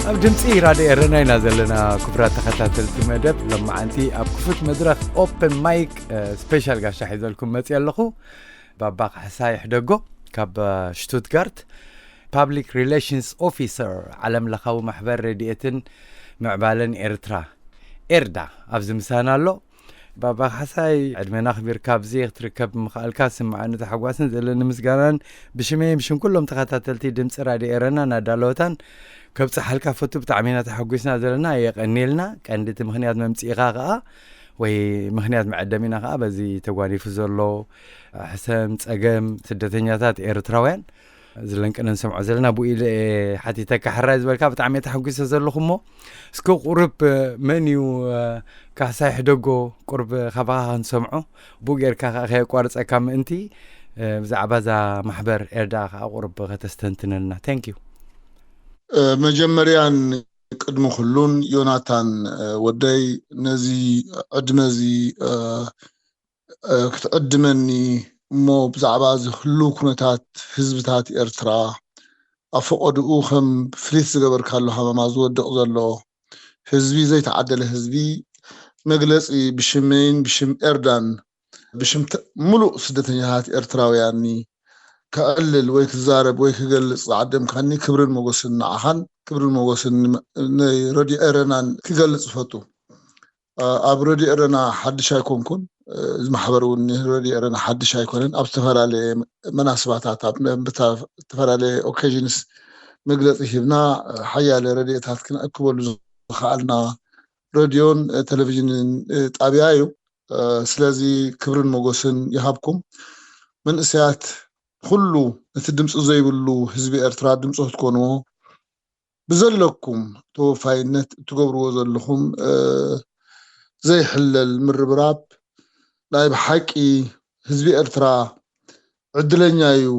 ኣብ ድምፂ ራድዮ ኤረና ኢና ዘለና። ክቡራት ተኸታተልቲ መደብ፣ ሎማዓንቲ ኣብ ክፉት መድረኽ ኦፕን ማይክ፣ እ፣ ስፔሻል ጋሻ ሒዘልኩም መፅእ ኣለኹ። ባባ ካሕሳይ ሕደጎ ካብ፣ እ፣ ሽቱትጋርት፣ ፓብሊክ ሪሌሽንስ ኦፊሰር ዓለም ለኻዊ ማሕበር ረድኤትን ምዕባለን ኤርትራ፣ ኤርዳ፣ ኣብዚ ምሳና ኣሎ። ባባ ካሕሳይ፣ ዕድመና ኣኽቢርካ ኣብዚ ክትርከብ ምኽኣልካ ስምዓኒ ተሓጓስን ዘለኒ ምስጋናን ብሽመይን ብሽም ኩሎም ተኸታተልቲ ድምፂ ራድዮ ኤረና ናዳለወታን ከብፅሓልካ ፈቱ። ብጣዕሚ ኢና ተሓጒስና ዘለና፣ የቐንየልና። ቀንዲ እቲ ምኽንያት መምፅኢኻ ኸዓ ወይ ምኽንያት መዐደሚና ኸዓ በዚ ተጓኒፉ ዘሎ ሕሰም፣ ጸገም ስደተኛታት ኤርትራውያን ዝለንቅነ ንሰምዖ ዘለና ብኡ ኢለ እየ ሓቲተካ። ሕራይ ዝበልካ፣ ብጣዕሚ እየ ተሓጒሰ ዘለኹ። እሞ እስኪ ቁሩብ መን እዩ፣ እ፣ ካሕሳይ ሕደጎ፣ ቁሩብ ካባኻ ክንሰምዖ፣ ብኡ ጌርካ ከኣ ከየቋርጸካ ምእንቲ፣ እ፣ ብዛዕባ እዛ ማሕበር ኤርዳ ከኣ ቁሩብ ከተስተንትነልና። Thank you። እ፣ መጀመርያን ቅድሚ ኩሉን ዮናታን፣ እ፣ ወደይ፣ ነዚ ዕድመ እዚ፣ እ፣ እ፣ ክትዕድመኒ እሞ ብዛዕባ እዚ ህሉው ኩነታት ህዝብታት ኤርትራ ኣብ ፈቐድኡ ከም ፍሊት ዝገበርካሉ ሃመማ ዝወድቕ ዘሎ ህዝቢ፣ ዘይተዓደለ ህዝቢ መግለጺ ብሽመይን ብሽም ኤርዳን ብሽም ተ-፣ ምሉእ ስደተኛታት ኤርትራውያንኒ ከዕልል ወይ ክዛረብ ወይ ክገልጽ ዝዓደምካኒ ክብርን ሞገስን ንዓኻን ክብርን ሞገስን ን-፣ ንረድዮ ኤረናን ክገልጽ እፈቱ። እ፣ ኣብ ረድዮ ኤረና ሓድሽ ኣይኮንኩን። እ፣ እዚ ማሕበር እውን ንረድዮ ኤረና ሓድሽ ኣይኮነን። ኣብ ዝተፈላለየ መናስባታት፣ ኣብ መ-፣ ብታ-፣ ዝተፈላለየ ኦኬዥንስ መግለጺ ሂብና፣ እ፣ ሓያለ ረድኤታት ክንእክበሉ ዝኸኣልና ረድዮን፣ እ፣ ቴሌቪዥንን፣ እ፣ ጣብያ እዩ። እ፣ ስለዚ ክብርን ሞገስን ይሃብኩም። መንእሰያት ኩሉ ነቲ ድምፂ ዘይብሉ ህዝቢ ኤርትራ ድምፂ ክትኮንዎ ብዘለኩም ተወፋይነት እትገብርዎ ዘለኹም፣ እ፣ ዘይሕለል ምርብራብ ናይ ብሓቂ ህዝቢ ኤርትራ ዕድለኛ እዩ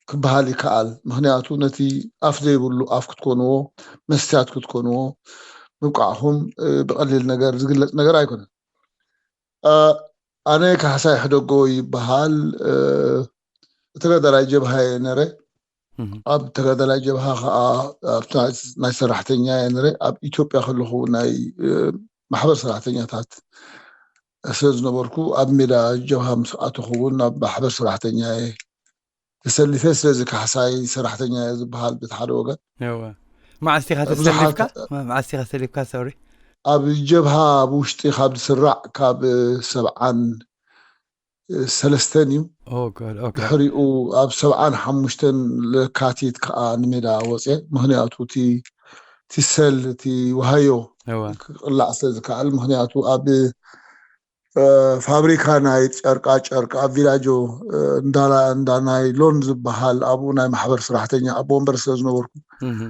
ክበሃል ይከኣል። ምኽንያቱ ነቲ ኣፍ ዘይብሉ ኣፍ ክትኮንዎ፣ መስትያት ክትኮንዎ ምብቃዕኹም፣ እ፣ ብቐሊል ነገር ዝግለጽ ነገር ኣይኮነን። እ፣ ኣነ ካሕሳይ ሕደጎ ይበሃል። እ፣ ተጋዳላይ ጀብሃ እየ ነረ። እህ። ኣብ ተጋዳላይ ጀብሃ ኸኣ ኣብቲ ናይ፣ ናይ ሰራሕተኛ እየ ነረ። ኣብ ኢትዮጵያ ከለኹ ናይ፣ እ፣ ማሕበር ሰራሕተኛታት ስለ ዝነበርኩ፣ ኣብ ሜዳ ጀብሃ ምስ ኣተኹ እውን ኣብ ማሕበር ሰራሕተኛ እየ ተሰሊፈ። ስለዚ ካሕሳይ ሰራሕተኛ እየ ዝበሃል በቲ ሓደ ወገን። እወ። መዓስ ኢኻ ብዙሓት ተሰሊፍካ? መ-፣ መዓስ ኢኻ ተሰሊፍካ? ሶሪ። ኣብ ጀብሃ ብውሽጢ ካብ ዝስራዕ ካብ ሰብዓን ሰለስተን እዩ። ኦ፣ ጋድ፣ ኦኬ። ድሕሪኡ ኣብ ሰብዓን ሓሙሽተን ለካቲት ከኣ ንሜዳ ወፅየ። ምኽንያቱ እቲ፣ እቲ ሰል፣ እቲ ዋሃዮ እወ። ክቕላዕ ስለ ዝከኣል፣ ምኽንያቱ ኣብ፣ እ፣ ፋብሪካ ናይ ጨርቃ ጨርቅ ኣብ ቪላጆ፣ እ፣ እንዳላ-፣ እንዳ ናይ ሎን ዝበሃል ኣብኡ ናይ ማሕበር ሰራሕተኛ ኣቦ ወንበር ስለ ዝነበርኩ፣ እህ።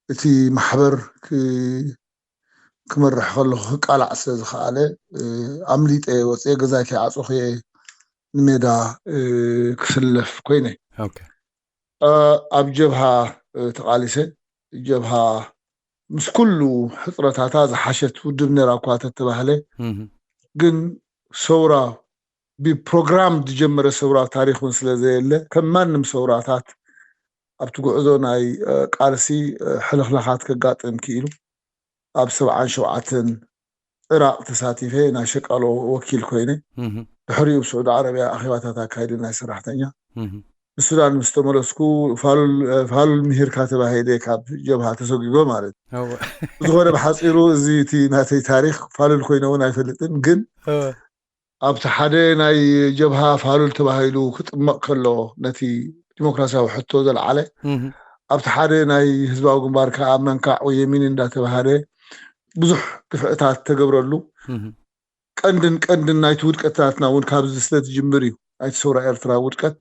እቲ ማሕበር ክ-፣ ክመርሕ ከለኹ ክቃላዕ ስለ ዝኸኣለ፣ እ፣ ኣምሊጠ ወፅየ፣ ገዛይ ከይዓፀኹ እየ ንሜዳ፣ እ፣ ክስለፍ ኮይነ። ኦኬ። እ፣ ኣብ ጀብሃ፣ እ፣ ተቓሊሰ። ጀብሃ ምስ ኩሉ ሕፅረታታ ዝሓሸት ውድብ ነይራ እኳ ተተባህለ፣ እህ። ግን ሰውራ ብፕሮግራም ዝጀመረ ሰውራ ታሪኽ እውን ስለ ዘየለ፣ ከም ማንም ሰውራታት ኣብቲ ጉዕዞ ናይ፣ እ፣ ቃልሲ፣ እ፣ ሕልኽላኻት ከጋጥም ክኢሉ። ኣብ ሰብዓን ሸውዓተን ዕራቕ ተሳቲፈ ናይ ሸቃሎ ወኪል ኮይነ። እህ። ድሕሪኡ ኣብ ስዑዲ ዓረብያ ኣኼባታት ኣካይደ ናይ ሰራሕተኛ። እህ። ንሱዳን ምስ ተመለስኩ ፋሉል፣ ፋሉል ምሂርካ ተባሂለ ካብ ጀብሃ ተሰጒጎ ማለት እዩ። እወ። ብዝኾነ ብሓፂሩ እዚ እቲ ናተይ ታሪኽ ፋሉል ኮይነ እውን ኣይፈልጥን፣ ግን እወ። ኣብቲ ሓደ ናይ ጀብሃ ፋሉል ተባሂሉ ክጥመቕ ከሎ ነቲ ዲሞክራሲያዊ ሕቶ ዘልዓለ፣ እህ። ኣብቲ ሓደ ናይ ህዝባዊ ግንባር ከዓ መንካዕ ወይ የሚን እንዳተባሃለ ብዙሕ ግፍዕታት ተገብረሉ። እህ። ቀንድን ቀንድን ናይቲ ውድቀታትና እውን ካብዚ ስለ ትጅምር እዩ። ናይቲ ሰውራ ኤርትራ ውድቀት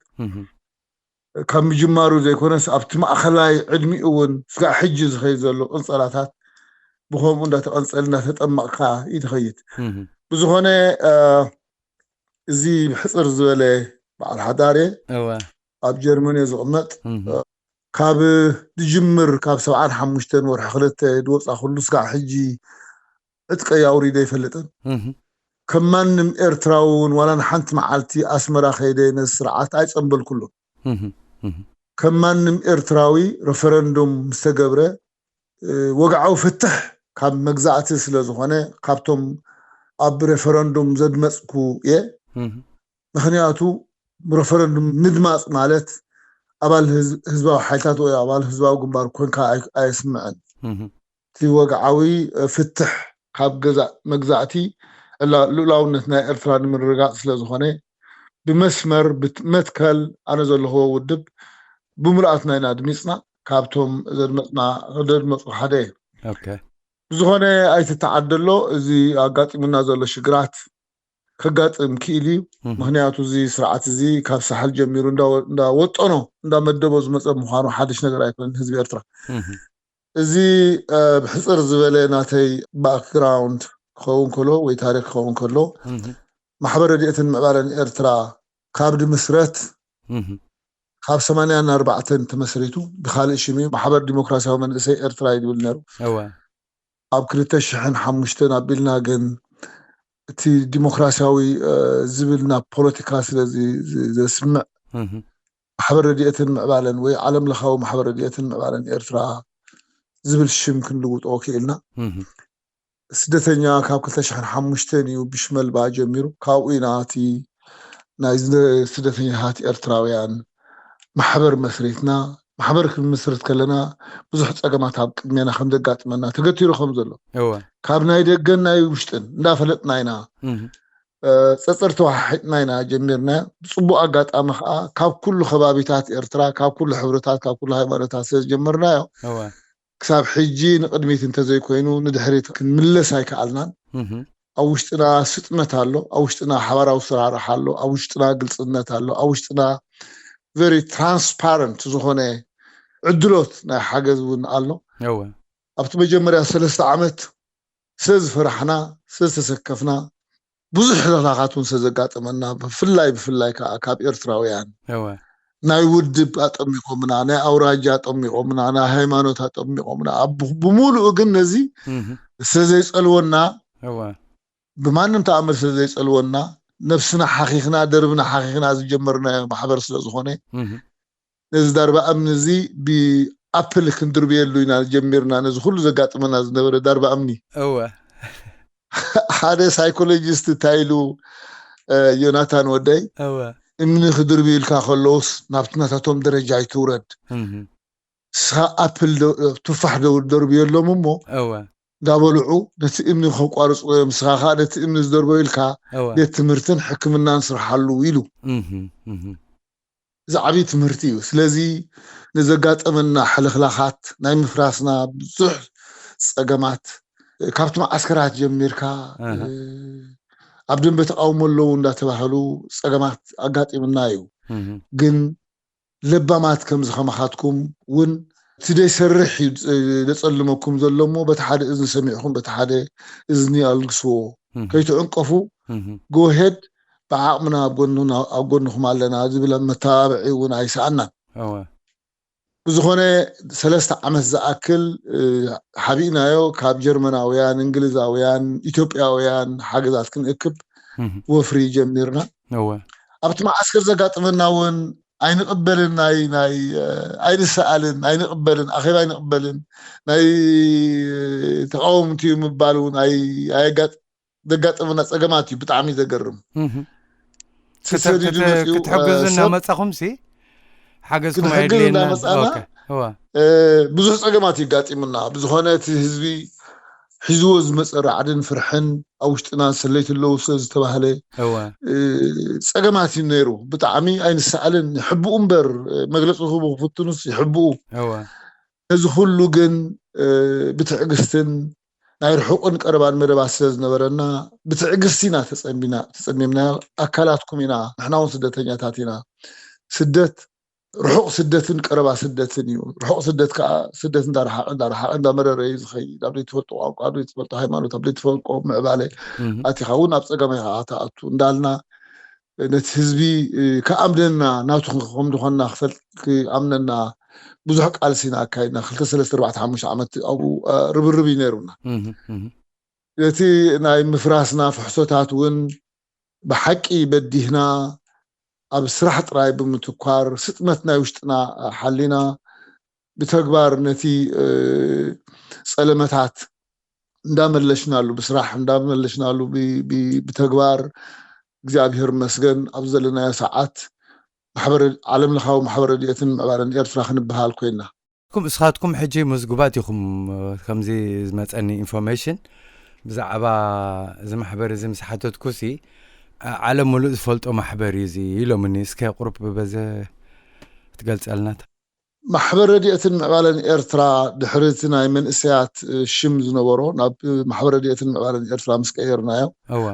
ካብ ምጅማሩ ዘይኮነስ ኣብቲ ማእኸላይ ዕድሚኡ እውን ስጋዕ ሕጂ ዝኸይድ ዘሎ ቅንፀላታት ብኸምኡ እንዳተቐንፀል እንዳተጠመቕካ እዩ ትኸይድ። ብዝኾነ እዚ ብሕፅር ዝበለ በዓል ሓዳር ኣብ ጀርመን እየ ዝቕመጥ። ካብ ድጅምር ካብ ሰብዓን ሓሙሽተን ወርሒ ክልተ ድወፃ ኩሉ ስጋዕ ሕጂ ዕጥቀይ ኣውሪደ ኣይፈልጥን። ከም ማንም ኤርትራዊ እውን ዋላ ንሓንቲ መዓልቲ ኣስመራ ከይደ ነዚ ስርዓት ኣይፀንበልኩሉን። ከም ማንም ኤርትራዊ ረፈረንዱም ምስተገብረ ወግዓዊ ፍትሕ ካብ መግዛእቲ ስለ ዝኾነ ካብቶም ኣብ ሬፈረንዱም ዘድመፅኩ እየ። ምኽንያቱ ሬፈረንዱም ምድማፅ ማለት ኣባል ህዝባዊ ሓይልታት ወይ ኣባል ህዝባዊ ግንባር ኮንካ ኣየስምዕን። እቲ ወግዓዊ ፍትሕ ካብ መግዛእቲ ልኡላውነት ናይ ኤርትራ ንምርግጋፅ ስለ ዝኾነ ብመስመር ብመትከል ኣነ ዘለኽዎ ውድብ ብምልኣትና ኢና ድሚፅና። ካብቶም ዘድመፅና ዘድመፁ ሓደ እየ። ብዝኾነ ኣይትተዓደሎ፣ እዚ ኣጋጢሙና ዘሎ ሽግራት ከጋጥም ክኢል እዩ። ምኽንያቱ እዚ ስርዓት እዚ ካብ ሳሕል ጀሚሩ እንዳወጠኖ እንዳመደቦ ዝመፀ ምዃኑ ሓድሽ ነገር ኣይኮነን ህዝቢ ኤርትራ። እዚ ብሕፅር ዝበለ ናተይ ባክግራውንድ ክኸውን ከሎ ወይ ታሪክ ክኸውን ከሎ ማሕበር ረድኤትን ምዕባለን ኤርትራ ካብ ድምስረት ካብ ሰማንያን ኣርባዕተን ተመስሪቱ ብካልእ ሽም እዩ ማሕበር ዲሞክራሲያዊ መንእሰይ ኤርትራ እዩ ዝብል ነሩ። ኣብ ክልተ ሽሕን ሓሙሽተን ኣቢልና ግን እቲ ዲሞክራሲያዊ ዝብል ናብ ፖለቲካ ስለ ዘስምዕ ማሕበር ረድኤትን ምዕባለን ወይ ዓለም ለኻዊ ማሕበር ረድኤትን ምዕባለን ኤርትራ ዝብል ሽም ክንልውጦ ክኢልና። ስደተኛ ካብ ክልተ ሽሕን ሓሙሽተን እዩ ብሽመልባ ጀሚሩ። ካብኡ ኢና እቲ ናይ ስደተኛታት ኤርትራውያን ማሕበር መስሪትና። ማሕበር ክንምስርት ከለና ብዙሕ ፀገማት ኣብ ቅድሜና ከም ዘጋጥመና ተገቲሩ ከም ዘሎ ካብ ናይ ደገን ናይ ውሽጥን እንዳፈለጥና ኢና ፀፅር ተወሓሒጥና ኢና ጀሚርና። ብፅቡቅ ኣጋጣሚ ከዓ ካብ ኩሉ ከባቢታት ኤርትራ፣ ካብ ኩሉ ሕብርታት፣ ካብ ኩሉ ሃይማኖታት ስለ ዝጀመርናዮ ክሳብ ሕጂ ንቅድሚት እንተዘይኮይኑ ንድሕሪት ክንምለስ ኣይከኣልናን። ኣብ ውሽጥና ስጥመት ኣሎ፣ ኣብ ውሽጥና ሓባራዊ ስራርሕ ኣሎ፣ ኣብ ውሽጥና ግልፅነት ኣሎ፣ ኣብ ውሽጥና ቨሪ ትራንስፓረንት ዝኾነ ዕድሎት ናይ ሓገዝ እውን ኣሎ። ኣብቲ መጀመርያ ሰለስተ ዓመት ስለ ዝፈራሕና ስለ ዝተሰከፍና ብዙሕ ሕልኽላኻት እውን ስለ ዘጋጠመና ብፍላይ ብፍላይ ከዓ ካብ ኤርትራውያን ናይ ውድብ ኣጠሚቖምና፣ ናይ ኣውራጃ ኣጠሚቖምና፣ ናይ ሃይማኖት ኣጠሚቖምና። ብሙሉኡ ግን ነዚ ስለ ዘይፀልወና ብማንም ተኣምር ስለ ዘይፀልወና ነብስና ሓኺኽና ደርብና ሓኺኽና ዝጀመርናዮ ማሕበር ስለ ዝኾነ ነዚ ዳርባ እምኒ እዚ ብኣፕል ክንድርብየሉ ኢና ጀሚርና። ነዚ ኩሉ ዘጋጥመና ዝነበረ ዳርባ እምኒ እወ ሓደ ሳይኮሎጂስት እንታይ ኢሉ ዮናታን ወደይ እወ እምኒ ክድርብዩልካ ከለውስ ናብቲ ናታቶም ደረጃ ኣይትውረድ። ንስኻ ኣፕል ቱፋሕ ደርብየሎም እሞ እወ እንዳበልዑ ነቲ እምኒ ከቋርፅዎ እዮም። ንስኻ ከዓ ነቲ እምኒ ዝደርበዩልካ እወ ቤት ትምህርትን ሕክምናን ስርሓሉ ኢሉ። እዚ ዓብዪ ትምህርቲ እዩ። ስለዚ ንዘጋጠመና ሕልኽላኻት ናይ ምፍራስና ብዙሕ ፀገማት ካብቲ መዓስከራት ጀሚርካ ኣብ ደንበ ተቃውሞ ኣለዉ እንዳተባህሉ ፀገማት ኣጋጢምና እዩ። ግን ለባማት ከምዚ ከማኻትኩም እውን እቲ ደይሰርሕ እዩ ዘፀልመኩም ዘሎ እሞ በቲ ሓደ እዝኒ ሰሚዕኩም በቲ ሓደ እዝኒ ኣልግስዎ። ከይትዕንቀፉ ጎሄድ ብዓቕምና ኣብ ጎንኹም ኣለና ዝብል መተባብዒ እውን ኣይሰኣናን። ብዝኾነ ሰለስተ ዓመት ዝኣክል ሓቢእናዮ ካብ ጀርመናውያን እንግሊዛውያን ኢትዮጵያውያን ሓገዛት ክንእክብ ወፍሪ ጀሚርና። ኣብቲ መዓስከር ዘጋጥመና እውን ኣይንቕበልን ናይ ናይ ኣይንሰኣልን ኣይንቕበልን ኣኼባ ኣይንቕበልን ናይ ተቃወምቲ እዩ ምባል እውን ዘጋጠመና ፀገማት እዩ። ብጣዕሚ ዘገርም ክትሕግዙ እናመፃኹም ሲ ሓገዝኩም ኣየድልየና እንዳመፃና ብዙሕ ፀገማት ይጋጢሙና። ብዝኾነ እቲ ህዝቢ ሒዝዎ ዝመፀ ራዕድን ፍርሕን ኣብ ውሽጥና ሰለይቲ ኣለዉ ስለ ዝተባህለ ፀገማት እዩ ነይሩ። ብጣዕሚ ኣይንሰኣልን ይሕብኡ እምበር መግለፂ ክህቡ ክፍትኑስ ይሕብኡ። ነዚ ኩሉ ግን ብትዕግስትን ናይ ርሑቕን ቀረባን መደባት ስለ ዝነበረና ብትዕግስቲ ኢና ተጸሚና ተጸሚምና። ኣካላትኩም ኢና፣ ንሕና እውን ስደተኛታት ኢና። ስደት ርሑቕ ስደትን ቀረባ ስደትን እዩ። ርሑቕ ስደት ከዓ ስደት እንዳረሓቐ እንዳረሓቐ እንዳመረረ እዩ ዝኸይድ። ኣብ ዘይትፈልጦ ቋንቋ፣ ኣብ ዘይትፈልጦ ሃይማኖት፣ ኣብ ዘይትፈልጦ ምዕባለ ኣቲኻ እውን ኣብ ፀገም ኢኻ ትኣቱ እንዳልና ነቲ ህዝቢ ክኣምነና፣ ናቱ ከም ዝኾንና ክፈልጥ ክኣምነና ብዙሕ ቃልሲ ኢና ኣካይድና። ክልተ ሰለስተ ኣርባዕተ ሓሙሽተ ዓመት ኣብኡ ርብርብ እዩ ነይሩና። ነቲ ናይ ምፍራስና ፍሕሶታት እውን ብሓቂ በዲህና ኣብ ስራሕ ጥራይ ብምትኳር ስጥመት ናይ ውሽጥና ሓሊና ብተግባር ነቲ ጸለመታት እንዳመለሽናሉ፣ ብስራሕ እንዳመለሽናሉ፣ ብተግባር እግዚኣብሔር ይመስገን ኣብ ዘለናዮ ሰዓት ዓለም ለኻዊ ማሕበር ረድኤትን ምዕባለን ኤርትራ ክንበሃል ኮይና። እስኻትኩም ሕጂ ምዝጉባት ኢኹም። ከምዚ ዝመፀኒ ኢንፎርሜሽን ብዛዕባ እዚ ማሕበር እዚ ምስ ሓተትኩሲ ዓለም ሙሉእ ዝፈልጦ ማሕበር እዩ እዚ ኢሎምኒ። እስከ ቁሩብ ብበዘ ክትገልፀልና። ማሕበር ረድኤትን ምዕባለን ኤርትራ ድሕሪ እቲ ናይ መንእሰያት ሽም ዝነበሮ ናብ ማሕበር ረድኤትን ምዕባለን ኤርትራ ምስ ቀየርናዮ እወ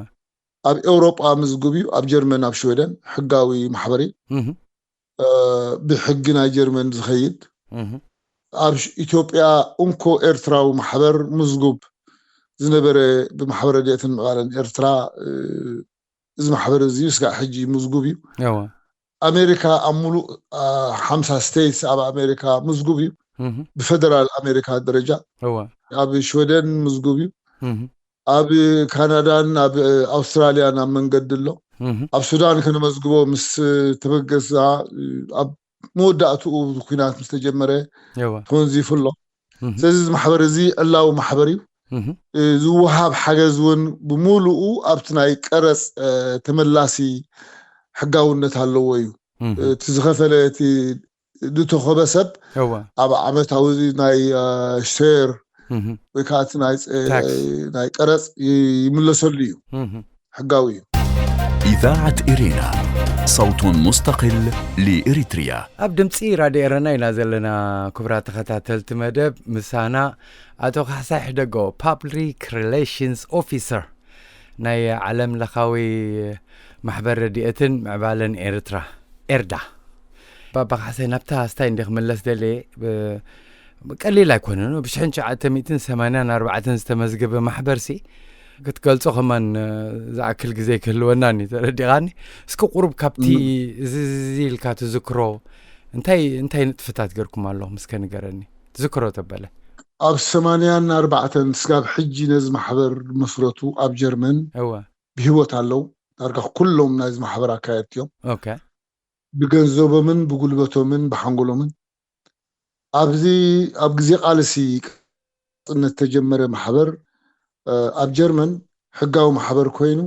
ኣብ ኤውሮጳ ምዝጉብ እዩ። ኣብ ጀርመን ኣብ ሽወደን ሕጋዊ ማሕበር እዩ። እህ ብሕጊ ናይ ጀርመን ዝኸይድ እህ ኣብ ኢትዮጵያ እንኮ ኤርትራዊ ማሕበር ምዝጉብ ዝነበረ ብማሕበር ረድኤትን ምዕባለን ኤርትራ እዚ ማሕበር እዚ ስጋዕ ሕጂ ምዝጉብ እዩ። እወ ኣሜሪካ ኣብ ሙሉእ ሓምሳ ስቴትስ ኣብ ኣሜሪካ ምዝጉብ እዩ። እህ ብፌደራል ኣሜሪካ ደረጃ እወ ኣብ ሽወደን ምዝጉብ እዩ። እህ ኣብ ካናዳን ኣብ ኣውስትራልያን ኣብ መንገዲ ኣሎ። እህ ኣብ ሱዳን ከነመዝግቦ ምስ ተበገስና ኣብ መወዳእትኡ ኩናት ምስ ተጀመረ እወ ተወንዚፉ ኣሎ። እህ ስለዚ እዚ ማሕበር እዚ ዕላዊ ማሕበር እዩ። እህ ዝወሃብ ሓገዝ እውን ብምሉኡ ኣብቲ ናይ ቀረፅ ተመላሲ ሕጋውነት ኣለዎ እዩ። እህ እቲ ዝኸፈለ እቲ ዝተኾበ ሰብ እወ ኣብ ዓመታዊ ናይ ሼር እህ ወይ ከዓ እቲ ናይ ታክስ። ናይ ቀረፅ ይምለሰሉ እዩ። እህ ሕጋዊ እዩ። إذاعة إرينا، صوت مستقل لإريتريا. ኣብ ድምፂ ራድዮ ኤረና ኢና ዘለና። ክቡራት ተኸታተልቲ መደብ ምሳና ኣቶ ካሕሳይ ሕደጎ ፓብሊክ ሪሌሽንስ ኦፊሰር ናይ ዓለም ለኻዊ ማሕበር ረድኤትን ምዕባለን ኤርትራ ኤርዳ። ባባ ካሕሳይ ናብታ ስታይ እንዲ ክምለስ ደልየ ቀሊል ኣይኮነን። ብሽሕን ትሽዓተ ሚእትን ሰማንያን ኣርባዕተን ዝተመዝገበ ማሕበር ሲ ክትገልጾ ከማን ዝኣክል ግዜ ክህልወና ኒ ተረዲቓኒ። እስኪ ቁሩብ ካብቲ እዚ እዚ ኢልካ ትዝክሮ እንታይ እንታይ ንጥፍታት ገርኩም ኣለኹም እስከ ንገረኒ። ትዝክሮ ተበለ። ኣብ ሰማንያን ኣርባዕተን ስጋብ ሕጂ ነዚ ማሕበር መስረቱ ኣብ ጀርመን እወ ብህይወት ኣለዉ። ዳርጋ ኩሎም ናይዚ ማሕበር ኣካየድቲ እዮም። ኦኬ ብገንዘቦምን ብጉልበቶምን ብሓንጎሎምን ኣብዚ ኣብ ግዜ ቃልሲ ቅጽነት ተጀመረ ማሕበር ኣብ ጀርመን ሕጋዊ ማሕበር ኮይኑ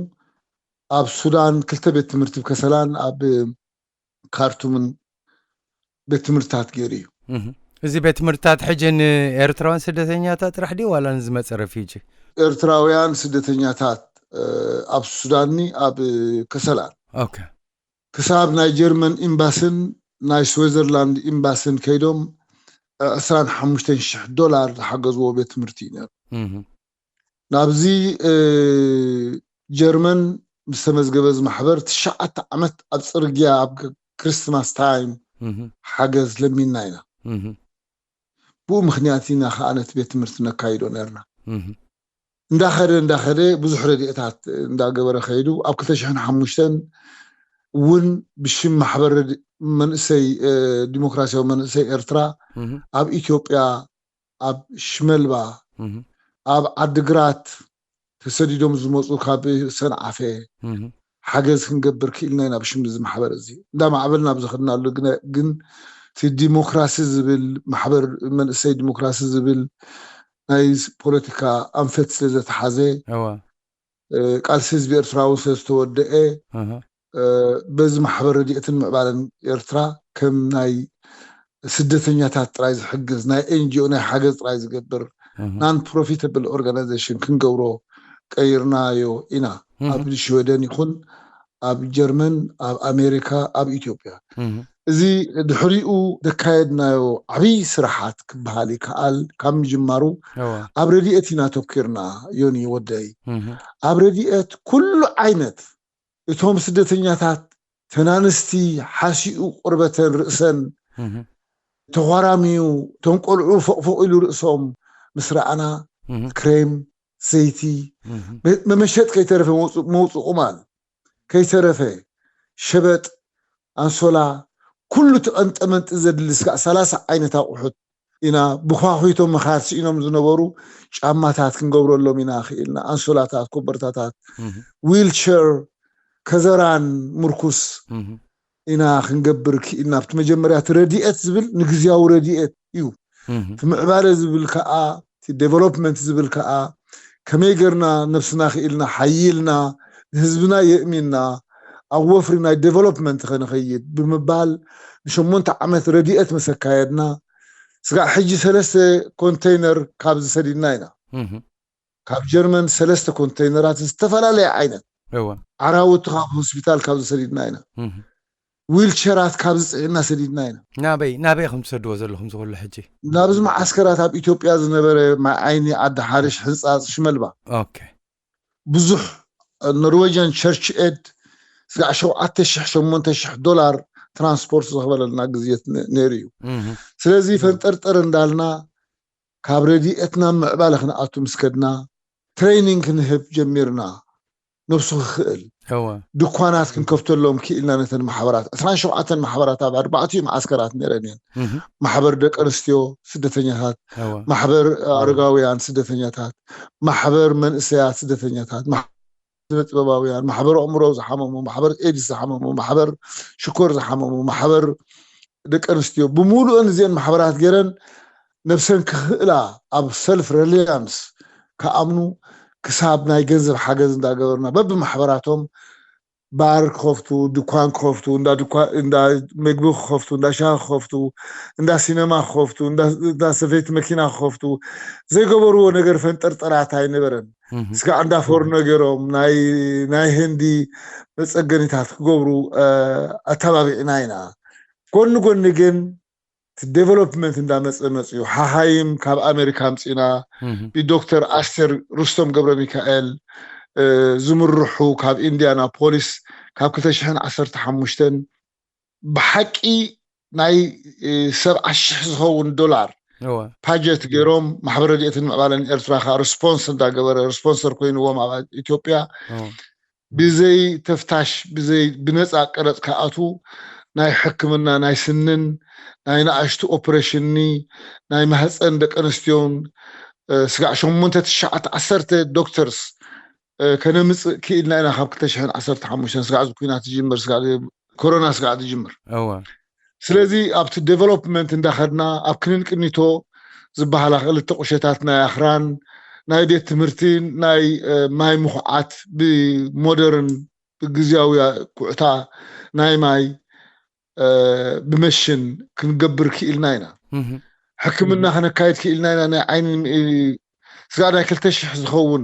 ኣብ ሱዳን ክልተ ቤት ትምህርቲ ብከሰላን ኣብ ካርቱምን ቤት ትምህርትታት ገይሩ እዩ። እዚ ቤት ትምህርትታት ሕጂ ንኤርትራውያን ስደተኛታት ጥራሕ ድዩ ዋላ ንዝመፀ ረፊጂ? ኤርትራውያን ስደተኛታት ኣብ ሱዳንኒ ኣብ ከሰላን ኦኬ ክሳብ ናይ ጀርመን ኤምባስን ናይ ስዊዘርላንድ ኤምባስን ከይዶም ዕስራን ሓሙሽተን ሽሕ ዶላር ዝሓገዝዎ ቤት ትምህርቲ እዩ ነሩ። ናብዚ ጀርመን ምስ ተመዝገበ እዚ ማሕበር ትሽዓተ ዓመት ኣብ ፅርግያ ኣብ ክርስትማስ ታይም ሓገዝ ለሚንና ኢና። ብኡ ምክንያት ኢና ከዓ ነቲ ቤት ትምህርቲ ነካይዶ ነርና። እንዳኸደ እንዳኸደ ብዙሕ ረድኤታት እንዳገበረ ከይዱ ኣብ ክልተ ሽሕን ሓሙሽተን እውን ብሽም ማሕበር መንእሰይ ዲሞክራሲያዊ መንእሰይ ኤርትራ ኣብ ኢትዮጵያ ኣብ ሽመልባ ኣብ ዓድግራት ተሰዲዶም ዝመፁ ካብ ሰንዓፈ ሓገዝ ክንገብር ክኢልና ኢና ብሽም እዚ ማሕበር እዚ እንዳማዕበልና ብዝኸድናሉ ግን እቲ ዲሞክራሲ ዝብል ማሕበር መንእሰይ ዲሞክራሲ ዝብል ናይ ፖለቲካ ኣንፈት ስለ ዘተሓዘ ቃልሲ ህዝቢ ኤርትራ እውን ስለ ዝተወደአ በዚ ማሕበር ረድኤትን ምዕባለን ኤርትራ ከም ናይ ስደተኛታት ጥራይ ዝሕግዝ ናይ ኤንጂኦ ናይ ሓገዝ ጥራይ ዝገብር non profitable organization ክንገብሮ ቀይርናዮ ኢና። ኣብ ሽወደን ይኹን ኣብ ጀርመን ኣብ ኣሜሪካ ኣብ ኢትዮጵያ እዚ ድሕሪኡ ዘካየድናዮ ዓብዪ ስራሓት ክበሃል ይከኣል። ካብ ምጅማሩ ኣብ ረድኤት ኢና ተኪርና። ዮኒ ወደይ፣ ኣብ ረድኤት ኩሉ ዓይነት እቶም ስደተኛታት ተናንስቲ ሓሲኡ ቆርበተን ርእሰን ተዃራሚዩ፣ እቶም ቆልዑ ፎቕፎቕ ኢሉ ርእሶም ምስ ረኣና፣ ክሬም፣ ዘይቲ፣ መመሸጥ ከይተረፈ፣ መውፅእ ቁማል ከይተረፈ፣ ሸበጥ፣ ኣንሶላ፣ ኩሉ እቲ ቀንጠመንጢ ዘድሊ ስጋዕ ሰላሳ ዓይነት ኣቑሑት ኢና። ብኳኹይቶም ምኻድ ስኢኖም ዝነበሩ ጫማታት ክንገብረሎም ኢና ክኢልና፣ ኣንሶላታት፣ ኮበርታታት፣ ዊልቸር፣ ከዘራን ምርኩስ ኢና ክንገብር ክኢልና። ኣብቲ መጀመርያ እቲ ረድኤት ዝብል ንግዝያዊ ረድኤት እዩ። እቲ ምዕባለ ዝብል ከዓ፣ እቲ ዴቨሎፕመንት ዝብል ከዓ ከመይ ገርና ነብስና ክኢልና ሓይልና ንህዝብና የእሚንና ኣብ ወፍሪ ናይ ዴቨሎፕመንት ከንኸይድ ብምባል ንሸሞንተ ዓመት ረድኤት መሰካየድና። ስጋዕ ሕጂ ሰለስተ ኮንተይነር ካብ ዝሰዲድና ኢና። ካብ ጀርመን ሰለስተ ኮንተይነራት ዝተፈላለየ ዓይነት ዓራውቲ ካብ ሆስፒታል ካብ ዝሰዲድና ኢና። ዊልቸራት ካብ ዝፅዕና ሰዲድና ኢና። ናበይ ናበይ ከም ትሰድዎ ዘለኹም ዝኩሉ ሕጂ? ናብዚ መዓስከራት ኣብ ኢትዮጵያ ዝነበረ ማይ ዓይኒ፣ ዓዲ ሓርሽ፣ ሕንፃፅ፣ ሽመልባ ኦኬ። ብዙሕ ኖርዌጅያን ቸርች ኤድ ስጋዕ ሸውዓተ ሽሕ ሸሞንተ ሽሕ ዶላር ትራንስፖርት ዘኽበለልና ግዜት ነ- ነይሩ እዩ። ስለዚ ፈንጠርጠር እንዳልና ካብ ረድኤትና ምዕባለ ክንኣቱ ምስ ከድና ትሬኒንግ ክንህብ ጀሚርና። ነብሱ ክኽእል እወ ድኳናት ክንከፍተሎም ክኢልና። ነተን ማሕበራት ዕስራን ሸውዓተን ማሕበራት ኣብ ኣርባዕቲኡ መዓስከራት ነይረን እየን። ማሕበር ደቂ ኣንስትዮ ስደተኛታት፣ እወ ማሕበር ኣረጋውያን ስደተኛታት፣ ማሕበር መንእሰያት ስደተኛታት፣ ማሕበር ስነ ጥበባውያን፣ ማሕበር ኣእምሮ ዝሓመሙ፣ ማሕበር ኤድስ ዝሓመሙ፣ ማሕበር ሽኮር ዝሓመሙ፣ ማሕበር ደቂ ኣንስትዮ፣ ብምሉእን እዚአን ማሕበራት ገይረን ነብሰን ክኽእላ ኣብ ሰልፍ ሬሊያንስ ክኣምኑ ክሳብ ናይ ገንዘብ ሓገዝ እንዳገበርና በብማሕበራቶም ባር ክኸፍቱ፣ ድኳን ክኸፍቱ፣ እንዳ ድኳ- እንዳ መግቢ ክኸፍቱ፣ እንዳ ሻሂ ክኸፍቱ፣ እንዳ ሲነማ ክኸፍቱ፣ እንዳ እንዳ ሰፈይቲ መኪና ክኸፍቱ፣ ዘይገበርዎ ነገር ፈንጠርጠራት ኣይነበረን። ስጋዕ እንዳ ፎርኖ ገይሮም ናይ ናይ ህንዲ መፀገኒታት ክገብሩ ኣተባቢዕና ኢና። ጎኒ ጎኒ ግን እቲ ዴቨሎፕመንት እንዳመፀ መፅዩ። ሓሃይም ካብ ኣሜሪካ ኣምፂና ብዶክተር ኣስቴር ሩስቶም ገብረ ሚካኤል ዝምርሑ ካብ ኢንዲያና ፖሊስ ካብ ክልተ ሽሕን ዓሰርተ ሓሙሽተን ብሓቂ ናይ ሰብዓ ሽሕ ዝኸውን ዶላር ፓጀት ገይሮም ማሕበር ረድኤትን ምዕባለን ኤርትራ ከዓ ሪስፖንስ እንዳገበረ ሪስፖንሰር ኮይንዎም ኣብ ኢትዮጵያ ብዘይ ተፍታሽ ብዘይ ብነፃ ቀረፅ ክኣትዉ ናይ ሕክምና ናይ ስንን ናይ ንኣሽቱ ኦፕሬሽኒ ናይ ማህፀን ደቂ ኣንስትዮን ስጋዕ ሸሞንተ ትሽዓተ ዓሰርተ ዶክተርስ ከነምፅእ ክኢልና ኢና ካብ ክልተ ሽሕን ዓሰርተ ሓሙሽተን ስጋዕ እዚ ኩናት ዝጅምር ስጋዕ ኮሮና ስጋዕ ዝጅምር እወ ስለዚ ኣብቲ ዴቨሎፕመንት እንዳኸድና ኣብ ክንንቅኒቶ ዝበሃላ ክልተ ቁሸታት ናይ ኣኽራን ናይ ቤት ትምህርቲ ናይ ማይ ምኹዓት ብሞደርን ብግዝያዊ ኩዕታ ናይ ማይ ብመሽን ክንገብር ክኢልና ኢና ሕክምና ከነካይድ ክኢልና ኢና ናይ ዓይኒ ስጋ ናይ ክልተ ሽሕ ዝኸውን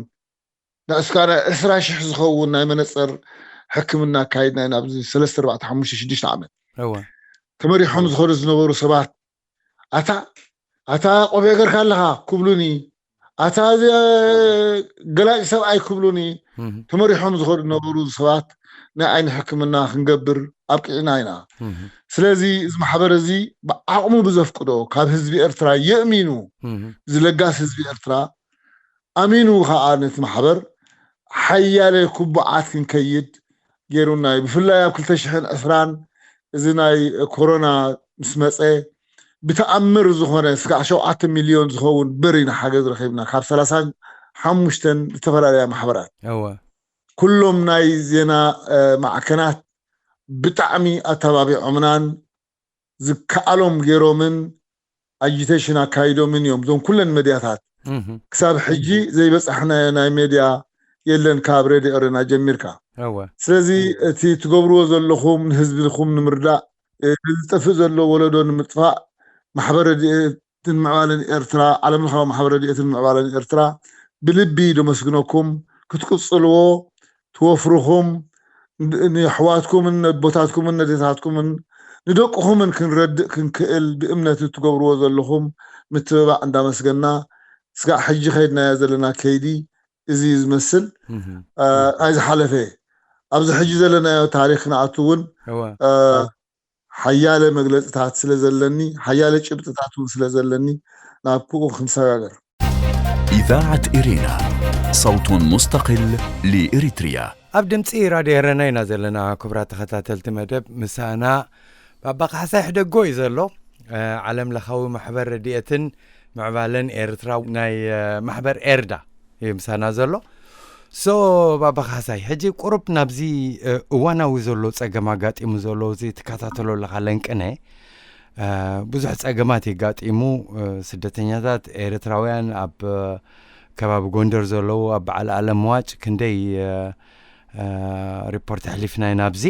እስካ ዕስራ ሽሕ ዝኸውን ናይ መነፀር ሕክምና ኣካይድና ኢና ኣብዚ ሰለስተ ኣርባዕተ ሓሙሽተ ሽዱሽተ ዓመት እወ ተመሪሖም ዝኸዱ ዝነበሩ ሰባት ኣታ ኣታ ቆቢዕ ገርካ ኣለኻ ክብሉኒ ኣታ እዚ ገላጭ ሰብኣይ ክብሉኒ ተመሪሖም ዝኸዱ ዝነበሩ ሰባት ናይ ዓይኒ ሕክምና ክንገብር ኣብቂዕና ኢና ስለዚ እዚ ማሕበር እዚ ብዓቕሙ ብዘፍቅዶ ካብ ህዝቢ ኤርትራ የእሚኑ ዝለጋስ ህዝቢ ኤርትራ ኣሚኑ ከዓ ነቲ ማሕበር ሓያለ ኩቡዓት ክንከይድ ገይሩና እዩ ብፍላይ ኣብ ክልተ ሽሕን ዕስራን እዚ ናይ ኮሮና ምስ መፀ ብተኣምር ዝኾነ ስጋዕ ሸውዓተ ሚልዮን ዝኸውን ብር ኢና ሓገዝ ረኺብና ካብ ሰላሳን ሓሙሽተን ዝተፈላለያ ማሕበራት ኩሎም ናይ ዜና ማዕከናት ብጣዕሚ ኣተባቢዖምናን ዝከኣሎም ገይሮምን ኣጂቴሽን ኣካይዶምን እዮም እዞም ኩለን መድያታት ክሳብ ሕጂ ዘይበፃሕናዮ ናይ ሜድያ የለን ካብ ሬድዮ ኤረና ጀሚርካ ስለዚ እቲ ትገብርዎ ዘለኹም ንህዝብኹም ንምርዳእ ዝጠፍእ ዘሎ ወለዶ ንምጥፋእ ማሕበር ረድኤትን ምዕባለን ኤርትራ ዓለም ለኻዊ ማሕበር ረድኤትን ምዕባለን ኤርትራ ብልቢ ደመስግነኩም ክትቅፅልዎ ትወፍርኹም ንኣሕዋትኩምን ነቦታትኩምን ነዴታትኩምን ንደቅኹምን ክንረድእ ክንክእል ብእምነት እትገብርዎ ዘለኹም ምትብባዕ እንዳመስገና፣ ስጋዕ ሕጂ ከይድናዮ ዘለና ከይዲ እዚ እዩ ዝመስል። ናይ ዝሓለፈ ኣብዚ ሕጂ ዘለናዮ ታሪክ ንኣቱ እውን ሓያለ መግለፅታት ስለ ዘለኒ፣ ሓያለ ጭብጥታት እውን ስለ ዘለኒ፣ ናብ ክኡ ክንሰጋገር። إذاعة إرينا، صوت مستقل لإريتريا. ኣብ ድምፂ ራድዮ ኤረና ኢና ዘለና። ክቡራት ተኸታተልቲ መደብ፣ ምሳና ባባ ካሕሳይ ሕደጎ እዩ ዘሎ። ዓለም ለኻዊ ማሕበር ረድኤትን ምዕባለን ኤርትራ፣ ናይ ማሕበር ኤርዳ እዩ ምሳና ዘሎ። ሶ ባባ ካሕሳይ፣ ሕጂ ቁሩብ ናብዚ እዋናዊ ዘሎ ፀገም ኣጋጢሙ ዘሎ እዚ ትከታተሎ ኣለኻ ለንቅነ፣ ብዙሕ ፀገማት የጋጢሙ። ስደተኛታት ኤርትራውያን ኣብ ከባቢ ጎንደር ዘለዉ ኣብ በዓል ኣለም ዋጭ ክንደይ ሪፖርት ኣሕሊፍና ኢና ኣብዚ።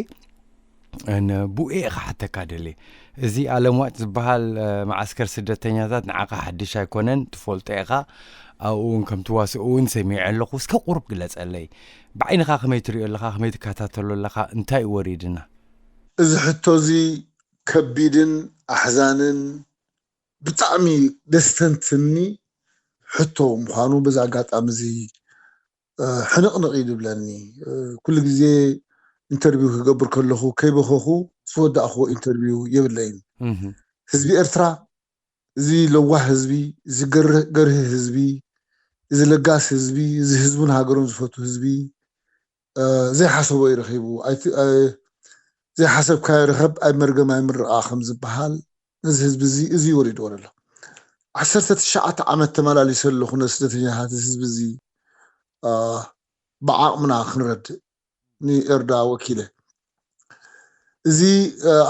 ብኡ ኢኻ ሓተካ ደሊ፣ እዚ ኣለምዋጭ ዝበሃል መዓስከር ስደተኛታት ንዓኻ ሓድሽ ኣይኮነን፣ ትፈልጦ ኢኻ። ኣብኡ እውን ከም ትዋስኡ እውን ሰሚዐ ኣለኹ። እስከ ቁሩብ ግለጸለይ፣ ብዓይንኻ ከመይ ትሪኦ ኣለኻ? ከመይ ትከታተሎ ኣለኻ? እንታይ እዩ ወሪድና? እዚ ሕቶ እዚ ከቢድን ኣሕዛንን ብጣዕሚ ደስተንትኒ ሕቶ ምዃኑ በዚ ኣጋጣሚ እዚ ሕንቕንቕ እዩ ዝብለኒ። ኩሉ ግዜ ኢንተርቪው ክገብር ከለኹ ከይበኸኹ ዝወዳእክዎ ኢንተርቪው የብለይን። ህዝቢ ኤርትራ፣ እዚ ለዋህ ህዝቢ፣ እዚ ገርህ ህዝቢ፣ እዚ ለጋስ ህዝቢ፣ እዚ ህዝቡን ሃገሩን ዝፈቱ ህዝቢ ዘይሓሰቦ እዩ ረኺቡ። ዘይሓሰብካዮ ርኸብ ኣብ መርገም ኣይምርቓ ከም ዝበሃል፣ ነዚ ህዝቢ እዚ እዚ ወሪድዎ ዘሎ። ዓሰርተ ትሽዓተ ዓመት ተመላሊሰ ኣለኹ ነዚ ስደተኛታት እዚ ህዝቢ እዚ ብዓቕምና ክንረድእ ንኤርዳ ወኪለ። እዚ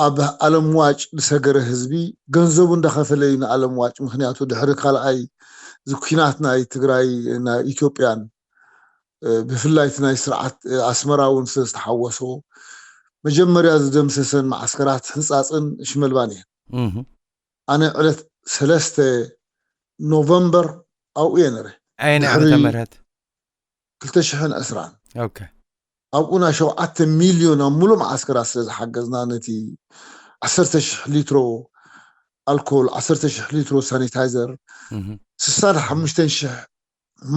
ኣብ ኣለምዋጭ ዝሰገረ ህዝቢ ገንዘቡ እንዳኸፈለ እዩ ንኣለምዋጭ። ምክንያቱ ድሕሪ ካልኣይ እዚ ኩናት ናይ ትግራይ ናይ ኢትዮጵያን ብፍላይ እቲ ናይ ስርዓት ኣስመራ እውን ስለ ዝተሓወሶ መጀመርያ ዝደምሰሰን መዓስከራት ሕንፃፅን ሽመልባን እየን። ኣነ ዕለት ሰለስተ ኖቨምበር ኣብኡ እየ ነረ። ኣየናይ ዓመተ ምህረት? ክልተ ሽሕን ዕስራን። ኦኬ። ኣብኡ ናይ ሸውዓተ ሚልዮን ኣብ ሙሉእ መዓስከራት ስለ ዝሓገዝና ነቲ ዓሰርተ ሽሕ ሊትሮ ኣልኮል፣ ዓሰርተ ሽሕ ሊትሮ ሳኒታይዘር፣ ስሳን ሓሙሽተን ሽሕ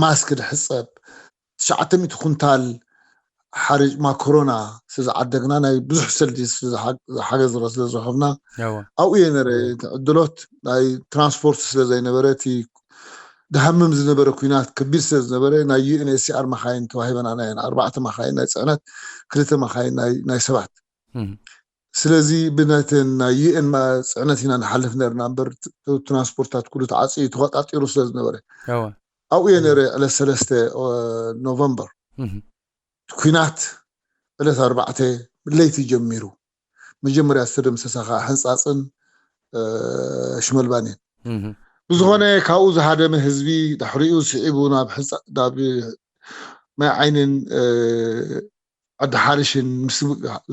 ማስክ ድሕፀብ፣ ትሽዓተ ሚእቲ ኩንታል ሓርጭ ማኮሮና ስለ ዝዓደግና ናይ ብዙሕ ሰልዲ ሓገዝ ስለ ዝረኸብና ኣብኡ እየ ነረ። ዕድሎት ናይ ትራንስፖርት ስለ ዘይነበረ እቲ ድሃምም ዝነበረ ኩናት ከቢድ ስለ ዝነበረ ናይ ዩኤንኤስሲኣር መኻይን ተዋሂበና ናይ ኣርባዕተ መኻይን ናይ ፅዕነት ክልተ መኻይን ናይ ሰባት ስለዚ ብናይተን ናይ ዩኤን ፅዕነት ኢና ንሓልፍ ነርና እምበር ትራንስፖርታት ኩሉ ተዓፅዩ ተቆጣጢሩ ስለ ዝነበረ ኣብኡ እየ ነረ ዕለት ሰለስተ ኖቨምበር ኩናት ዕለት ኣርባዕተ ለይቲ ጀሚሩ መጀመርያ ዝተደምሰሳ ከዓ ሕንፃፅን ሽመልባንን ብዝኾነ ካብኡ ዝሃደመ ህዝቢ ድሕሪኡ ስዒቡ ናብ ናብ ማይ ዓይንን ዓዲ ሓርሽን ምስ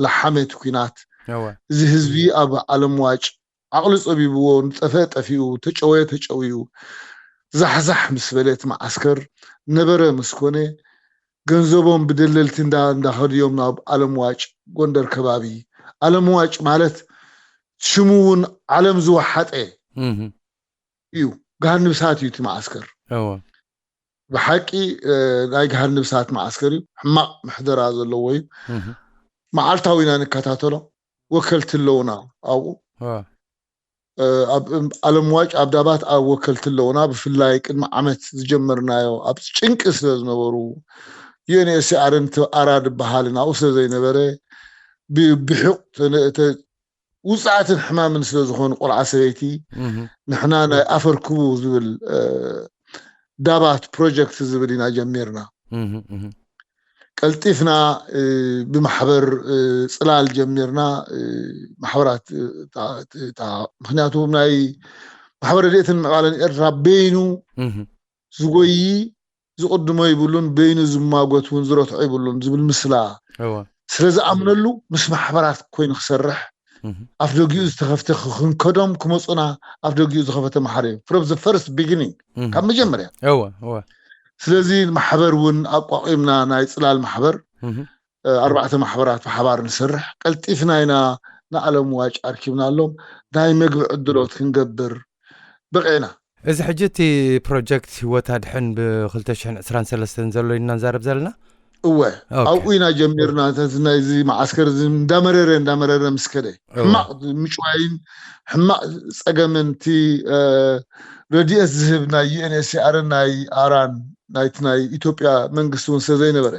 ለሓመ እቲ ኩናት እዚ ህዝቢ ኣብ ዓለም ዋጭ ዓቕሊ ፀቢብዎ ንጠፈ ጠፊኡ ተጨወየ ተጨውዩ ዛሕዛሕ ምስ በለ እቲ መዓስከር ነበረ ምስ ኮነ ገንዘቦም ብደለልቲ እንዳ እንዳኸድዮም ናብ ዓለም ዋጭ ጎንደር ከባቢ ዓለም ዋጭ ማለት ሽሙ እውን ዓለም ዝወሓጠ እዩ። ገሃነብ እሳት እዩ እቲ መዓስከር። ብሓቂ ናይ ገሃነብ እሳት መዓስከር እዩ። ሕማቕ ምሕደራ ዘለዎ እዩ። መዓልታዊ ኢና ንከታተሎ። ወከልቲ ኣለውና ኣብኡ። ኣብ ዓለም ዋጭ ኣብ ዳባት ኣብ ወከልቲ ኣለውና። ብፍላይ ቅድሚ ዓመት ዝጀመርናዮ ኣብ ጭንቂ ስለ ዝነበሩ ዩኤንኤስሲኣርን ኣራ ዝበሃልን ኣብኡ ስለ ዘይነበረ ብሕቕ ውፅዓትን ሕማምን ስለ ዝኾኑ ቆልዓ ሰበይቲ ንሕና ናይ ኣፈር ክቡ ዝብል ዳባት ፕሮጀክት ዝብል ኢና ጀሚርና። ቀልጢፍና ብማሕበር ፅላል ጀሚርና። ማሕበራት ምክንያቱ ናይ ማሕበር ረድኤትን ምዕባለን ኤርትራ በይኑ ዝጎይ ዝቕድሞ ይብሉን በይኑ ዝማጎት እውን ዝረትዖ ይብሉን ዝብል ምስላ ስለ ዝኣምነሉ ምስ ማሕበራት ኮይኑ ክሰርሕ ኣፍ ደጊኡ ዝተኸፍተ ክንከዶም ክመፁና ኣፍ ደጊኡ ዝኸፈተ ማሕበር እዩ። From the first beginning ካብ መጀመርያ። ስለዚ ማሕበር እውን ኣቋቒምና ናይ ፅላል ማሕበር ኣርባዕተ ማሕበራት ብሓባር ንሰርሕ ቀልጢፍና ኢና ንዓለም ዋጭ ኣርኪብናሎም። ናይ መግቢ ዕድሎት ክንገብር በቂዕና። እዚ ሕጂ እቲ ፕሮጀክት ህይወት ኣድሕን ብ2023 ዘሎ ኢና ንዛረብ ዘለና። እወ ኣብኡ ኢና ጀሚርና። ናይዚ መዓስከር እዚ እንዳመረረ እንዳመረረ ምስ ከደ ሕማቕ ምጭዋይን ሕማቕ ፀገምን እቲ ረድኤት ዝህብ ናይ ዩኤንኤስሲኣርን ናይ ኣራን ናይቲ ናይ ኢትዮጵያ መንግስቲ እውን ስለ ዘይነበረ፣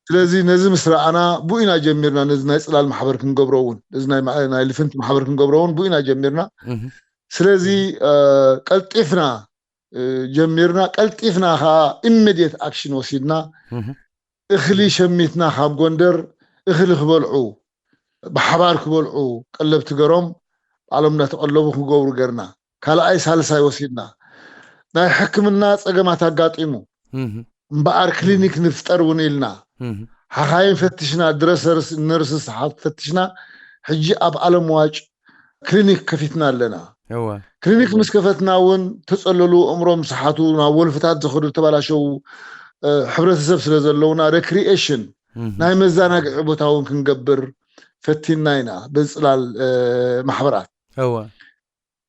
ስለዚ ነዚ ምስ ረኣና ብኡ ኢና ጀሚርና ነዚ ናይ ፅላል ማሕበር ክንገብሮ እውን፣ ነዚ ናይ ልፍንቲ ማሕበር ክንገብሮ እውን ብኡ ኢና ጀሚርና። ስለዚ ቀልጢፍና ጀሚርና፣ ቀልጢፍና ከዓ ኢሚድየት ኣክሽን ወሲድና እኽሊ ሸሚትና ካብ ጎንደር እኽሊ ክበልዑ ብሓባር ክበልዑ ቀለብ ትገሮም ባዕሎም እንዳተቐለቡ ክገብሩ ገርና። ካልኣይ ሳልሳይ ወሲድና ናይ ሕክምና ፀገማት ኣጋጢሙ እምበኣር ክሊኒክ ንፍጠር እውን ኢልና ሓኻይን ፈትሽና፣ ድረሰርስ ነርስስ ፈትሽና። ሕጂ ኣብ ዓለም ዋጭ ክሊኒክ ከፊትና ኣለና። ክሊኒክ ምስ ከፈትና እውን ተፀለሉ፣ እምሮም ሰሓቱ፣ ናብ ወልፍታት ዝኸዱ ተባላሸው ሕብረተሰብ ስለ ዘለውና ሬክሪኤሽን ናይ መዘናግዒ ቦታ እውን ክንገብር ፈቲና ኢና። ብፅላል ማሕበራት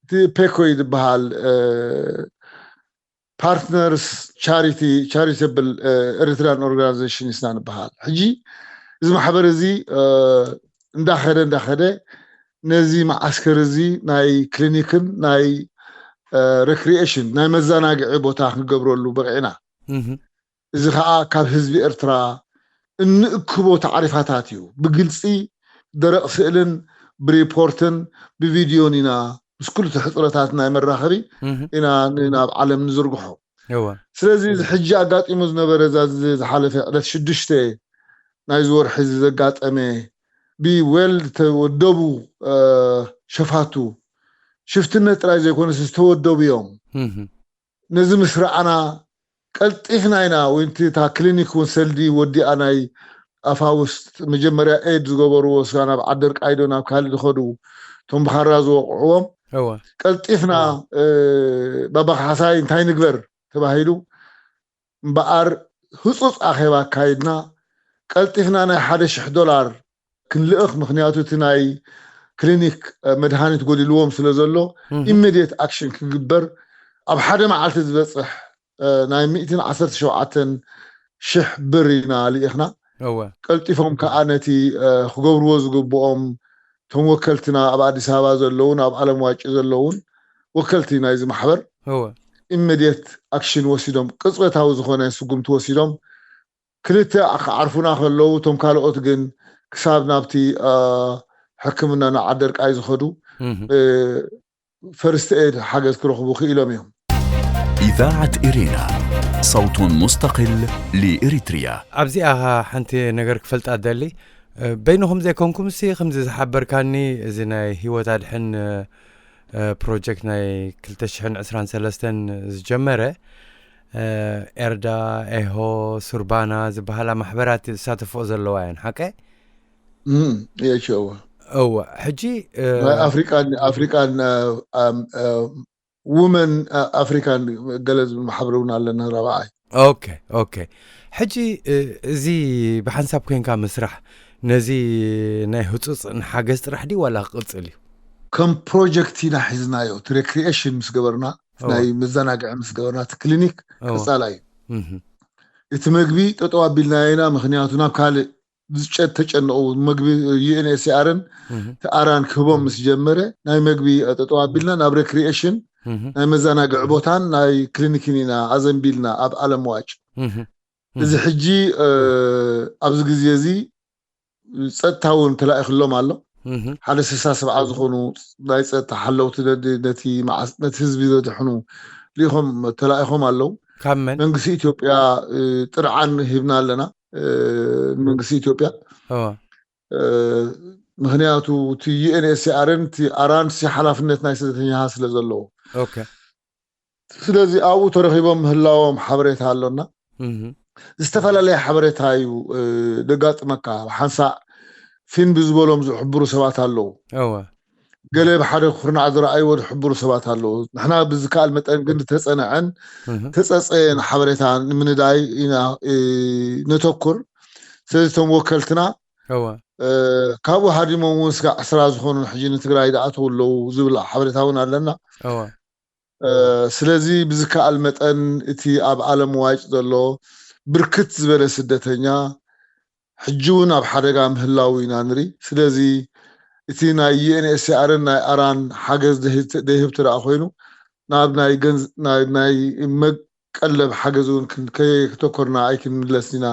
እቲ ፔኮይ ዝበሃል ፓርትነርስ ቻሪቲ ቻሪተብል ኤሪትሪያን ኦርጋናይዜሽን ኢስና ንበሃል። ሕጂ እዚ ማሕበር እዚ እንዳኸደ እንዳኸደ ነዚ መዓስከር እዚ ናይ ክሊኒክን ናይ ሬክሪኤሽን ናይ መዘናግዒ ቦታ ክንገብረሉ በቂዕና። እዚ ከዓ ካብ ህዝቢ ኤርትራ እንእክቦ ታዕሪፋታት እዩ። ብግልፂ ደረቕ ስእልን ብሪፖርትን ብቪድዮን ኢና ምስ ኩሉ እቲ ሕፅረታት ናይ መራኸቢ ኢና ናብ ዓለም ንዝርግሖ። ስለዚ እዚ ሕጂ ኣጋጢሙ ዝነበረ እዛ ዝሓለፈ ዕለት ሽዱሽተ ናይዚ ወርሒ እዚ ዘጋጠመ ብወል ዝተወደቡ ሸፋቱ ሽፍትነት ጥራይ ዘይኮነስ ዝተወደቡ እዮም። ነዚ ምስ ረኣና ቀልጢፍና ኢና ወንቲ እታ ክሊኒክ እውን ሰልዲ ወዲኣ ናይ ኣፋውስት መጀመርያ ኤድ ዝገበርዎ ስጋ ናብ ዓደር ቃይዶ ናብ ካልእ ዝኸዱ እቶም ብኻራ ዝወቕዕዎም ቀልጢፍና ባባ ካሕሳይ እንታይ ንግበር ተባሂሉ እምበኣር ህፁፅ ኣኼባ ኣካይድና ቀልጢፍና ናይ ሓደ ሽሕ ዶላር ክንልእኽ። ምክንያቱ እቲ ናይ ክሊኒክ መድሃኒት ጎዲልዎም ስለ ዘሎ ኢሚድየት ኣክሽን ክግበር ኣብ ሓደ መዓልቲ ዝበፅሕ ናይ ሚእትን ዓሰርተ ሸውዓተን ሽሕ ብር ኢና ልኢኽና። ቀልጢፎም ከዓ ነቲ ክገብርዎ ዝግብኦም እቶም ወከልትና ኣብ ኣዲስ ኣበባ ዘለውን ኣብ ዓለም ዋጭ ዘለውን ወከልቲ ናይዚ ማሕበር ኢሚድየት ኣክሽን ወሲዶም ቅፅበታዊ ዝኾነ ስጉምቲ ወሲዶም ክልተ ክዓርፉና ከለዉ እቶም ካልኦት ግን ክሳብ ናብቲ ሕክምና ንዓደርቃይ ዝኸዱ ፈርስት ኤድ ሓገዝ ክረኽቡ ክኢሎም እዮም። إذاعة إرينا صوت مستقل لإريتريا. ኣብዚኣ ሓንቲ ነገር ክፈልጣ ደሊ በይንኹም ዘይኮንኩም ሲ ከምዚ ዝሓበርካኒ እዚ ናይ ህይወት ኣድሕን ፕሮጀክት ናይ ክልተ ሽሕን ዕስራን ሰለስተን ዝጀመረ ኤርዳ ኤሆ ሱርባና ዝበሃላ ማሕበራት ዝሳተፍኦ ዘለዋ እየን ሓቀ? የቸወ እወ ሕጂ ኣፍሪቃን ኣፍሪቃን ውመን ኣፍሪካን ገለ ዝብል ማሕበር እውን ኣለና ራብዓይ። ኦኬ ኦኬ። ሕጂ እዚ ብሓንሳብ ኮንካ ምስራሕ ነዚ ናይ ህፁፅ ንሓገዝ ጥራሕ ድዩ ዋላ ክቕፅል እዩ? ከም ፕሮጀክት ኢና ሒዝናዮ። እቲ ሬክሪኤሽን ምስ ገበርና ናይ መዘናግዒ ምስ ገበርና እቲ ክሊኒክ ቀፃላይ እዩ። እቲ መግቢ ጠጠው ኣቢልና ኢና፣ ምክንያቱ ናብ ካልእ ዝጨ- ተጨነቑ መግቢ ዩኤንኤችሲኣርን ኣራን ክህቦም ምስ ጀመረ ናይ መግቢ ጠጠው ኣቢልና ናብ ሬክሪኤሽን ናይ መዘናግዒ ቦታን ናይ ክሊኒክን ኢና ኣዘንቢልና ኣብ ኣለም ዋጭ። እዚ ሕጂ ኣብዚ ግዜ እዚ ጸጥታ እውን ተላኢኽሎም ኣሎ። ሓደ ስሳ ሰብዓ ዝኾኑ ናይ ጸጥታ ሓለውቲ ነቲ ህዝቢ ዘድሕኑ ልኢኾም ተላኢኾም ኣለዉ። ካብ መን? መንግስቲ ኢትዮጵያ ጥርዓን ሂብና ኣለና። መንግስቲ ኢትዮጵያ ምክንያቱ እቲ ዩኤንኤችሲኣርን እቲ ኣራንሲ ሓላፍነት ናይ ስደተኛታት ስለ ዘለዎ ስለዚ ኣብኡ ተረኺቦም ምህላዎም ሓበሬታ ኣሎና። ዝተፈላለየ ሓበሬታ እዩ ደጋጥመካ። ሓንሳእ ፊን ብዝበሎም ዝሕብሩ ሰባት ኣለዉ። ገለ ብሓደ ኩርናዕ ዝረኣይዎ ዝሕብሩ ሰባት ኣለዉ። ንሕና ብዝከኣል መጠን ግን ዝተፀንዐን ተፀፀየን ሓበሬታ ንምንዳይ ኢና ነተኩር። ስለዚ እቶም ወከልትና ካብኡ ሃዲሞም እውን ስጋዕ ዕስራ ዝኾኑን ሕጂ ንትግራይ ዝኣተው ኣለዉ ዝብል ሓበሬታ እውን ኣለና። ስለዚ ብዝከኣል መጠን እቲ ኣብ ዓለም ዋጭ ዘሎ ብርክት ዝበለ ስደተኛ ሕጂ እውን ኣብ ሓደጋ ምህላው ኢና ንርኢ። ስለዚ እቲ ናይ ዩኤንኤስሲኣርን ናይ ኣራን ሓገዝ ደይህብቲ ደኣ ኮይኑ ናብ ናይ ቀለብ ሓገዝ እውን ከየተኮርና ኣይክንምለስ ኢና፣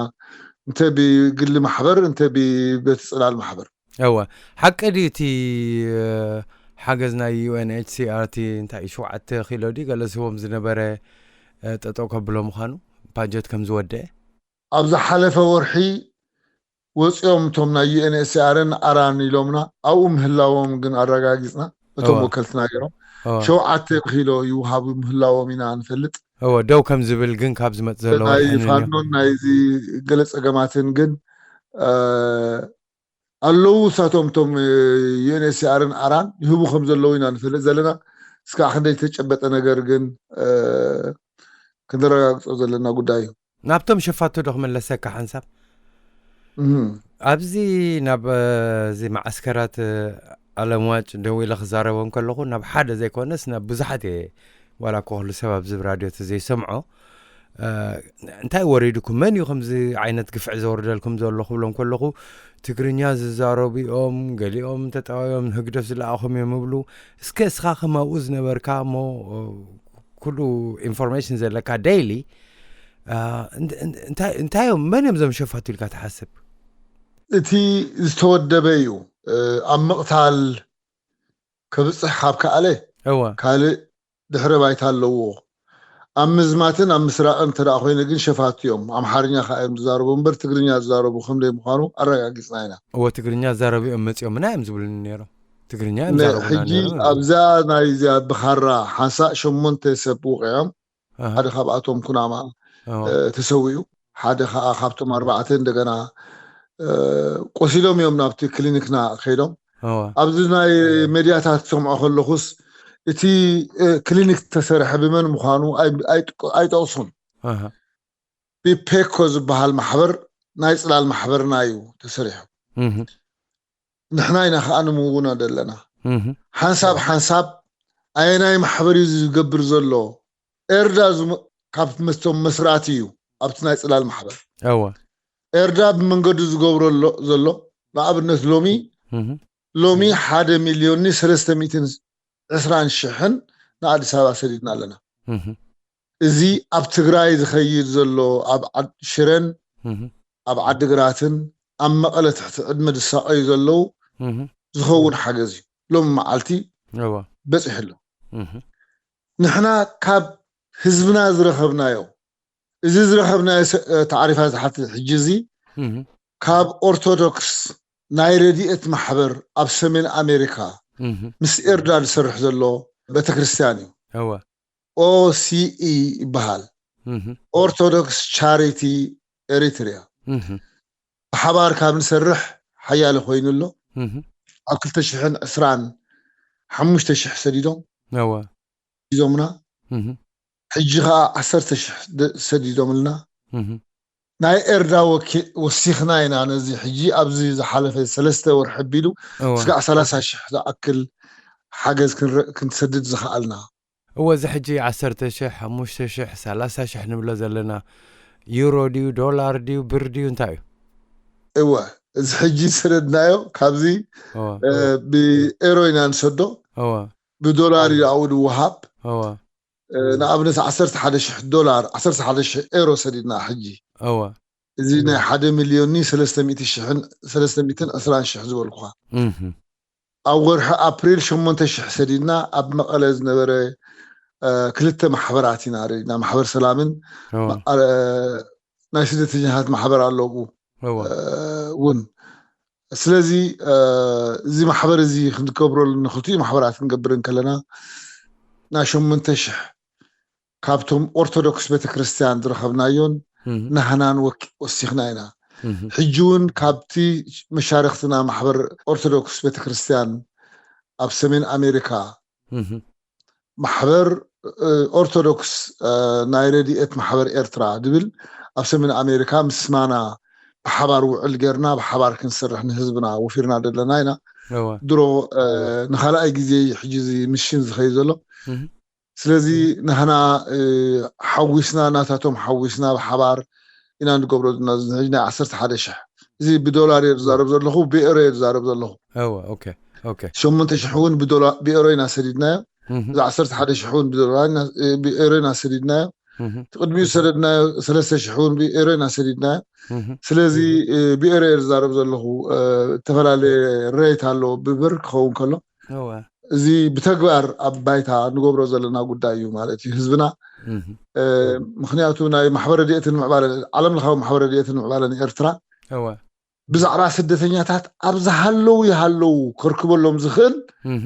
እንተ ብግሊ ማሕበር እንተ ብበቲ ፅላል ማሕበር። እወ፣ ሓቂ ድዩ እቲ ሓገዝ ናይ ዩኤንኤችሲኣር እቲ እንታይ ሸውዓተ ኪሎ ድዩ ገለ ዝህቦም ዝነበረ ጠጠው ከብሎ ምዃኑ ባጀት ከም ዝወደአ? ኣብ ዝሓለፈ ወርሒ ወፂኦም እቶም ናይ ዩኤንኤችሲኣርን ኣራን ኢሎምና ኣብኡ ምህላዎም ግን ኣረጋጊፅና እቶም ወከልትና ገይሮም። ሸውዓተ ኪሎ ይውሃቡ ምህላዎም ኢና ንፈልጥ። እወ፣ ደው ከም ዝብል ግን ካብ ዝመፅ ዘሎ ናይ ፋኖን ናይዚ ገለ ፀገማትን ግን ኣለዉ። እሳቶም እቶም ዩኤንኤችሲኣርን ኣራን ይህቡ ከም ዘለዉ ኢና ንፈልጥ ዘለና። እስካዕ ክንደይ ዝተጨበጠ ነገር ግን ክንረጋግፆ ዘለና ጉዳይ እዩ። ናብቶም ሸፋቱ ዶ ክመለሰካ ሓንሳብ? ኣብዚ ናብ እዚ መዓስከራት ኣለምዋጭ ደው ኢለ ክዛረቦም ከለኹ ናብ ሓደ ዘይኮነስ ናብ ብዙሓት እየ፣ ዋላ እኮ ኩሉ ሰብ ኣብዚ ራድዮ እቲ ዘይሰምዖ እንታይ ወሪድኩም፣ መን እዩ ከምዚ ዓይነት ግፍዒ ዘወርደልኩም ዘሎ ክብሎም ከለኹ፣ ትግርኛ ዝዛረቡ እዮም፣ ገሊኦም ተጠባዮም ህግደፍ ዝለኣኹም እዮም ይብሉ። እስከ እስኻ ከም ኣብኡ ዝነበርካ እሞ ኩሉ ኢንፎርሜሽን ዘለካ ዴይሊ እንታይ እዮም፣ መን እዮም ዘም ሸፋቱ ኢልካ ትሓስብ? እቲ ዝተወደበ እዩ። ኣብ ምቕታል ከብፅሕ ካብ ከኣለ እወ ካልእ ድሕረ ባይታ ኣለዎ። ኣብ ምዝማትን ኣብ ምስራቕን እንተ ደኣ ኮይነ ግን ሸፋቱ እዮም። ኣምሓርኛ ከዓ እዮም ዝዛረቡ እምበር ትግርኛ ዝዛረቡ ከም ዘይምዃኑ ኣረጋጊፅና ኢና። እወ ትግርኛ ዝዛረቡ እዮም መፂኦምና እዮም ዝብሉኒ ነይሮም። ትግርኛ እዮም ነ- ዝዛረቡና ሕጂ ነይሮም እዮም። ኣብዛ ናይዚኣ ብኻራ ሓንሳእ ሸሞንተ ሰብ ውቂዖም ኣሃ። ሓደ ካብኣቶም ኩናማ እወ። እ፣ ተሰዊኡ፣ ሓደ ከዓ ካብቶም ኣርባዕተ እንደገና እ፣ ቆሲሎም እዮም ናብቲ ክሊኒክና ከይዶም። እወ። ኣብዚ ናይ ሜድያታት ክሰምዖ ከለኹስ እቲ እ፣ ክሊኒክ ተሰርሐ ብመን ምዃኑ ኣይ- ኣይጥቅ- ኣይጠቕሱን። ኣሃ። ቢፔኮ ዝበሃል ማሕበር ናይ ፅላል ማሕበርና እዩ ተሰሪሑ። እህ። ንሕና ኢና ከዓ ንምውኖ ዘለና። እህ። ሓንሳብ ሓንሳብ ኣየናይ ማሕበር እዩ ዝገብር ዘሎ? ኤርዳ ዝም- ካብ መስቶም መስራቲ እዩ ኣብቲ ናይ ፅላል ማሕበር። እወ። ኤርዳ ብመንገዱ ዝገብሮ ኣሎ- ዘሎ ንኣብነት ሎሚ እህ። ሎሚ ሓደ ሚልዮን ሰለስተ ሚእትን ዕስራን ሽሕን ንኣዲስ ኣበባ ሰዲድና ኣለና። እህ። እዚ ኣብ ትግራይ ዝኸይድ ዘሎ ኣብ ዓድ- ሽረን እህ። ኣብ ዓድግራትን ኣብ መቐለ ትሕቲ ዕድመ ዝሳቐዩ ዘለዉ እህ። ዝኸውን ሓገዝ እዩ ሎሚ መዓልቲ እወ። በፂሑ ኣሎ። እህ። ንሕና ካብ ህዝብና ዝረኸብናዮ እዚ ዝረኸብናዮ ሰ- ታዕሪፋት ዝሓትት ሕጂ እዚ እህ። ካብ ኦርቶዶክስ ናይ ረድኤት ማሕበር ኣብ ሰሜን ኣሜሪካ እህ። ምስ ኤርዳ ዝሰርሕ ዘሎ ቤተክርስትያን እዩ። እወ። ኦሲኢ ይበሃል። እህ። ኦርቶዶክስ ቻሪቲ ኤሪትሪያ። እህ። ብሓባር ካብ ንሰርሕ ሓያለ ኮይኑ ኣሎ። እህ። ኣብ ክልተ ሽሕን ዕስራን ሓሙሽተ ሽሕ ሰዲዶም እወ። ሒዞምና። እህ። ሕጂ ከዓ ዓሰርተ ሽሕ ደ- ሰዲዶምልና። እህ። ናይ ኤርዳ ወኪ- ወሲኽና ኢና ነዚ ሕጂ ኣብዚ ዝሓለፈ ሰለስተ ወርሒ ኣቢሉ እወ። ስጋዕ ሰላሳ ሽሕ ዝኣክል ሓገዝ ክንረ- ክንሰድድ ዝኸኣልና። እወ፣ እዚ ሕጂ ዓሰርተ ሽሕ፣ ሓሙሽተ ሽሕ፣ ሰላሳ ሽሕ ንብሎ ዘለና ዩሮ ድዩ ዶላር ድዩ ብር ድዩ እንታይ እዩ? እወ፣ እዚ ሕጂ ዝሰደድናዮ ካብዚ እወ። እ፣ ብኤሮ ኢና ንሰዶ። እወ። ብዶላር እዩ ኣብኡ ዝወሃብ። እወ። እ፣ ንኣብነት ዓሰርተ ሓደ ሽሕ ዶላር፣ ዓሰርተ ሓደ ሽሕ ኤሮ ሰዲድና ሕጂ። እወ። እዚ ናይ ሓደ ሚልዮን ሰለስተ ሚእቲ ሽሕን ሰለስተ ሚእትን ዕስራን ሽሕ ዝበልኩኻ። እህ። ኣብ ወርሒ ኣፕሪል ሸሞንተ ሽሕ ሰዲድና ኣብ መቐለ ዝነበረ እ፣ ክልተ ማሕበራት ኢና ረዲና። ማሕበር ሰላምን እወ። ማ- እ፣ ናይ ስደተኛታት ማሕበር ኣሎ ኣብኡ እወ። እ፣ እውን። ስለዚ እ፣ እዚ ማሕበር እዚ ክንገብረሉ ንክልቲኡ ማሕበራት ክንገብር እንከለና ናይ ሸሞንተ ሽሕ ካብቶም ኦርቶዶክስ ቤተክርስትያን ዝረኸብናዮን እህ። ናህናን ወኪ- ወሲኽና ኢና። እህ። ሕጂ እውን ካብቲ መሻርክትና ማሕበር ኦርቶዶክስ ቤተክርስትያን ኣብ ሰሜን ኣሜሪካ እህ። ማሕበር እ፣ ኦርቶዶክስ እ፣ ናይ ረድኤት ማሕበር ኤርትራ ዝብል ኣብ ሰሜን ኣሜሪካ ምስማና ብሓባር ውዕል ጌርና ብሓባር ክንሰርሕ ንህዝብና ወፊርና ዘለና ኢና። እወ ድሮ እ፣ ንኻልኣይ ግዜ እዩ ሕጂ እዚ ሚሽን ዝኸይድ ዘሎ። እህ፣ ስለዚ ንሕና እ፣ ሓዊስና ናታቶም ሓዊስና ብሓባር ኢና ንገብሮ ዘለና። እዚ ሕጂ ናይ ዓሰርተ ሓደ ሽሕ፣ እዚ ብዶላር እየ ዝዛረብ ዘለኹ፣ ብኤሮ እየ ዝዛረብ ዘለኹ። እወ ኦኬ ኦኬ ሸሞንተ ሽሕ እውን ብዶላ- ብኤሮ ኢና ሰዲድናዮ። እህ፣ እዚ ዓሰርተ ሓደ ሽሕ እውን ብዶላር ኢና- እ፣ ብኤሮ ኢና ሰዲድናዮ። እህ፣ እቲ ቅድሚኡ ዝሰደድናዮ ሰለስተ ሽሕ እውን ብኤሮ ኢና ሰዲድናዮ። እህ፣ ስለዚ እ፣ ብኤሮ እየ ዝዛረብ ዘለኹ። እ፣ ዝተፈላለየ ሬት ኣለዎ ብብር ክኸውን ከሎ እወ እዚ ብተግባር ኣብ ባይታ ንገብሮ ዘለና ጉዳይ እዩ ማለት እዩ። ህዝብና እህ፣ እ፣ ምክንያቱ ናይ ማሕበረ ረድኤትን ምዕባለን ዓለም ለኻዊ ማሕበረ ረድኤትን ምዕባለን ኤርትራ እወ ብዛዕባ ስደተኛታት ኣብ ዝሃለዉ ይሃለዉ ከርክበሎም ዝኽእል እህ፣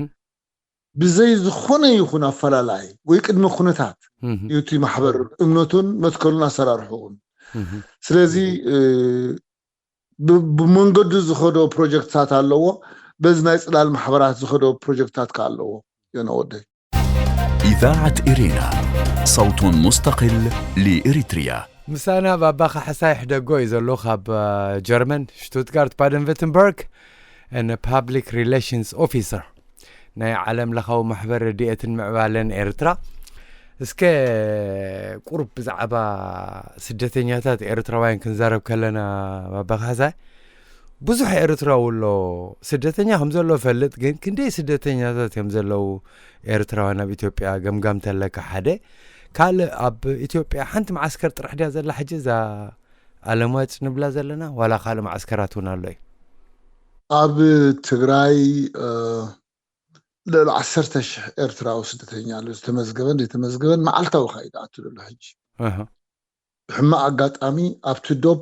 ብዘይ ዝኾነ ይኹን ኣፈላላይ ወይ ቅድመ ኩነታት እህ፣ እዩ እቲ ማሕበር እምነቱን መትከሉን ኣሰራርሕኡን። እህ፣ ስለዚ እ፣ ብ- ብመንገዱ ዝኸዶ ፕሮጀክትታት ኣለዎ። በዚ ናይ ፅላል ማሕበራት ዝኸዶ ፕሮጀክትታት ከ ኣለዎ። ዮና ወደይ إذاعة إرينا، صوت مستقل لإريتريا. ምሳና ባባ ካሕሳይ ሕደጎ እዩ ዘሎ ካብ እ፣ ጀርመን ሽቱትጋርት ባደን ቨተንበርግ ን ፓብሊክ ሪሌሽንስ ኦፊሰር ናይ ዓለም ለኻዊ ማሕበር ረድኤትን ምዕባለን ኤርትራ። እስከ ቁሩብ ብዛዕባ ስደተኛታት ኤርትራውያን ክንዛረብ ከለና ባባ ካሕሳይ ብዙሕ ኤርትራዊ ኣሎ። ስደተኛ ከም ዘሎ ፈልጥ፣ ግን ክንደይ ስደተኛታት እዮም ዘለዉ ኤርትራውያን ኣብ ኢትዮጵያ? ገምጋም ተለካ ሓደ። ካልእ ኣብ ኢትዮጵያ ሓንቲ መዓስከር ጥራሕ ድያ ዘላ ሕጂ እዛ ኣለማጭ ንብላ ዘለና፣ ዋላ ካልእ መዓስከራት እውን ኣሎ እዩ? ኣብ ትግራይ እ፣ ልዕሊ ዓሰርተ ሽሕ ኤርትራዊ ስደተኛ ኣሎ። ዝተመዝገበን ዘይተመዝገበን መዓልታዊ ከይድ ኣቱ ዘሎ ሕጂ። ኣሃ፣ ብሕማቕ ኣጋጣሚ ኣብቲ ዶብ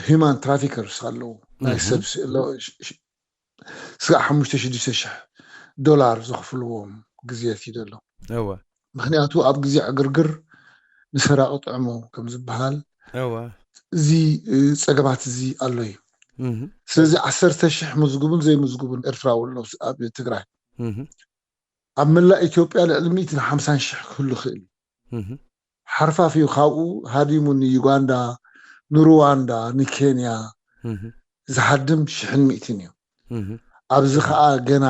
ሂማን ትራፊከርስ ኣለዉ። ናይ እህ፣ ሰብ ስእሎ ሽ- ሽ- ስጋዕ ሓሙሽተ ሽዱሽተ ሽሕ ዶላር ዘኽፍልዎም ግዜት እዩ ዘሎ። እወ ምክንያቱ ኣብ ግዜ ዕግርግር ንሰራቂ ጥዕሞ ከም ዝበሃል እወ እዚ እ፣ ጸገማት እዚ ኣሎ እዩ። እህ፣ ስለዚ ዓሰርተ ሽሕ ምዝግቡን ዘይምዝግቡን ኤርትራዊ ኣሎ ኣብ ትግራይ። እህ፣ ኣብ መላእ ኢትዮጵያ ልዕሊ ሚእትን ሓምሳን ሽሕ ክህሉ ይኽእል እዩ። እህ፣ ሓርፋፍ እዩ። ካብኡ ሃዲሙ ንዩጋንዳ፣ ንሩዋንዳ፣ ንኬንያ እህ፣ ዝሃድም ሽሕን ሚእትን እዩ። እህ፣ ኣብዚ ከዓ ገና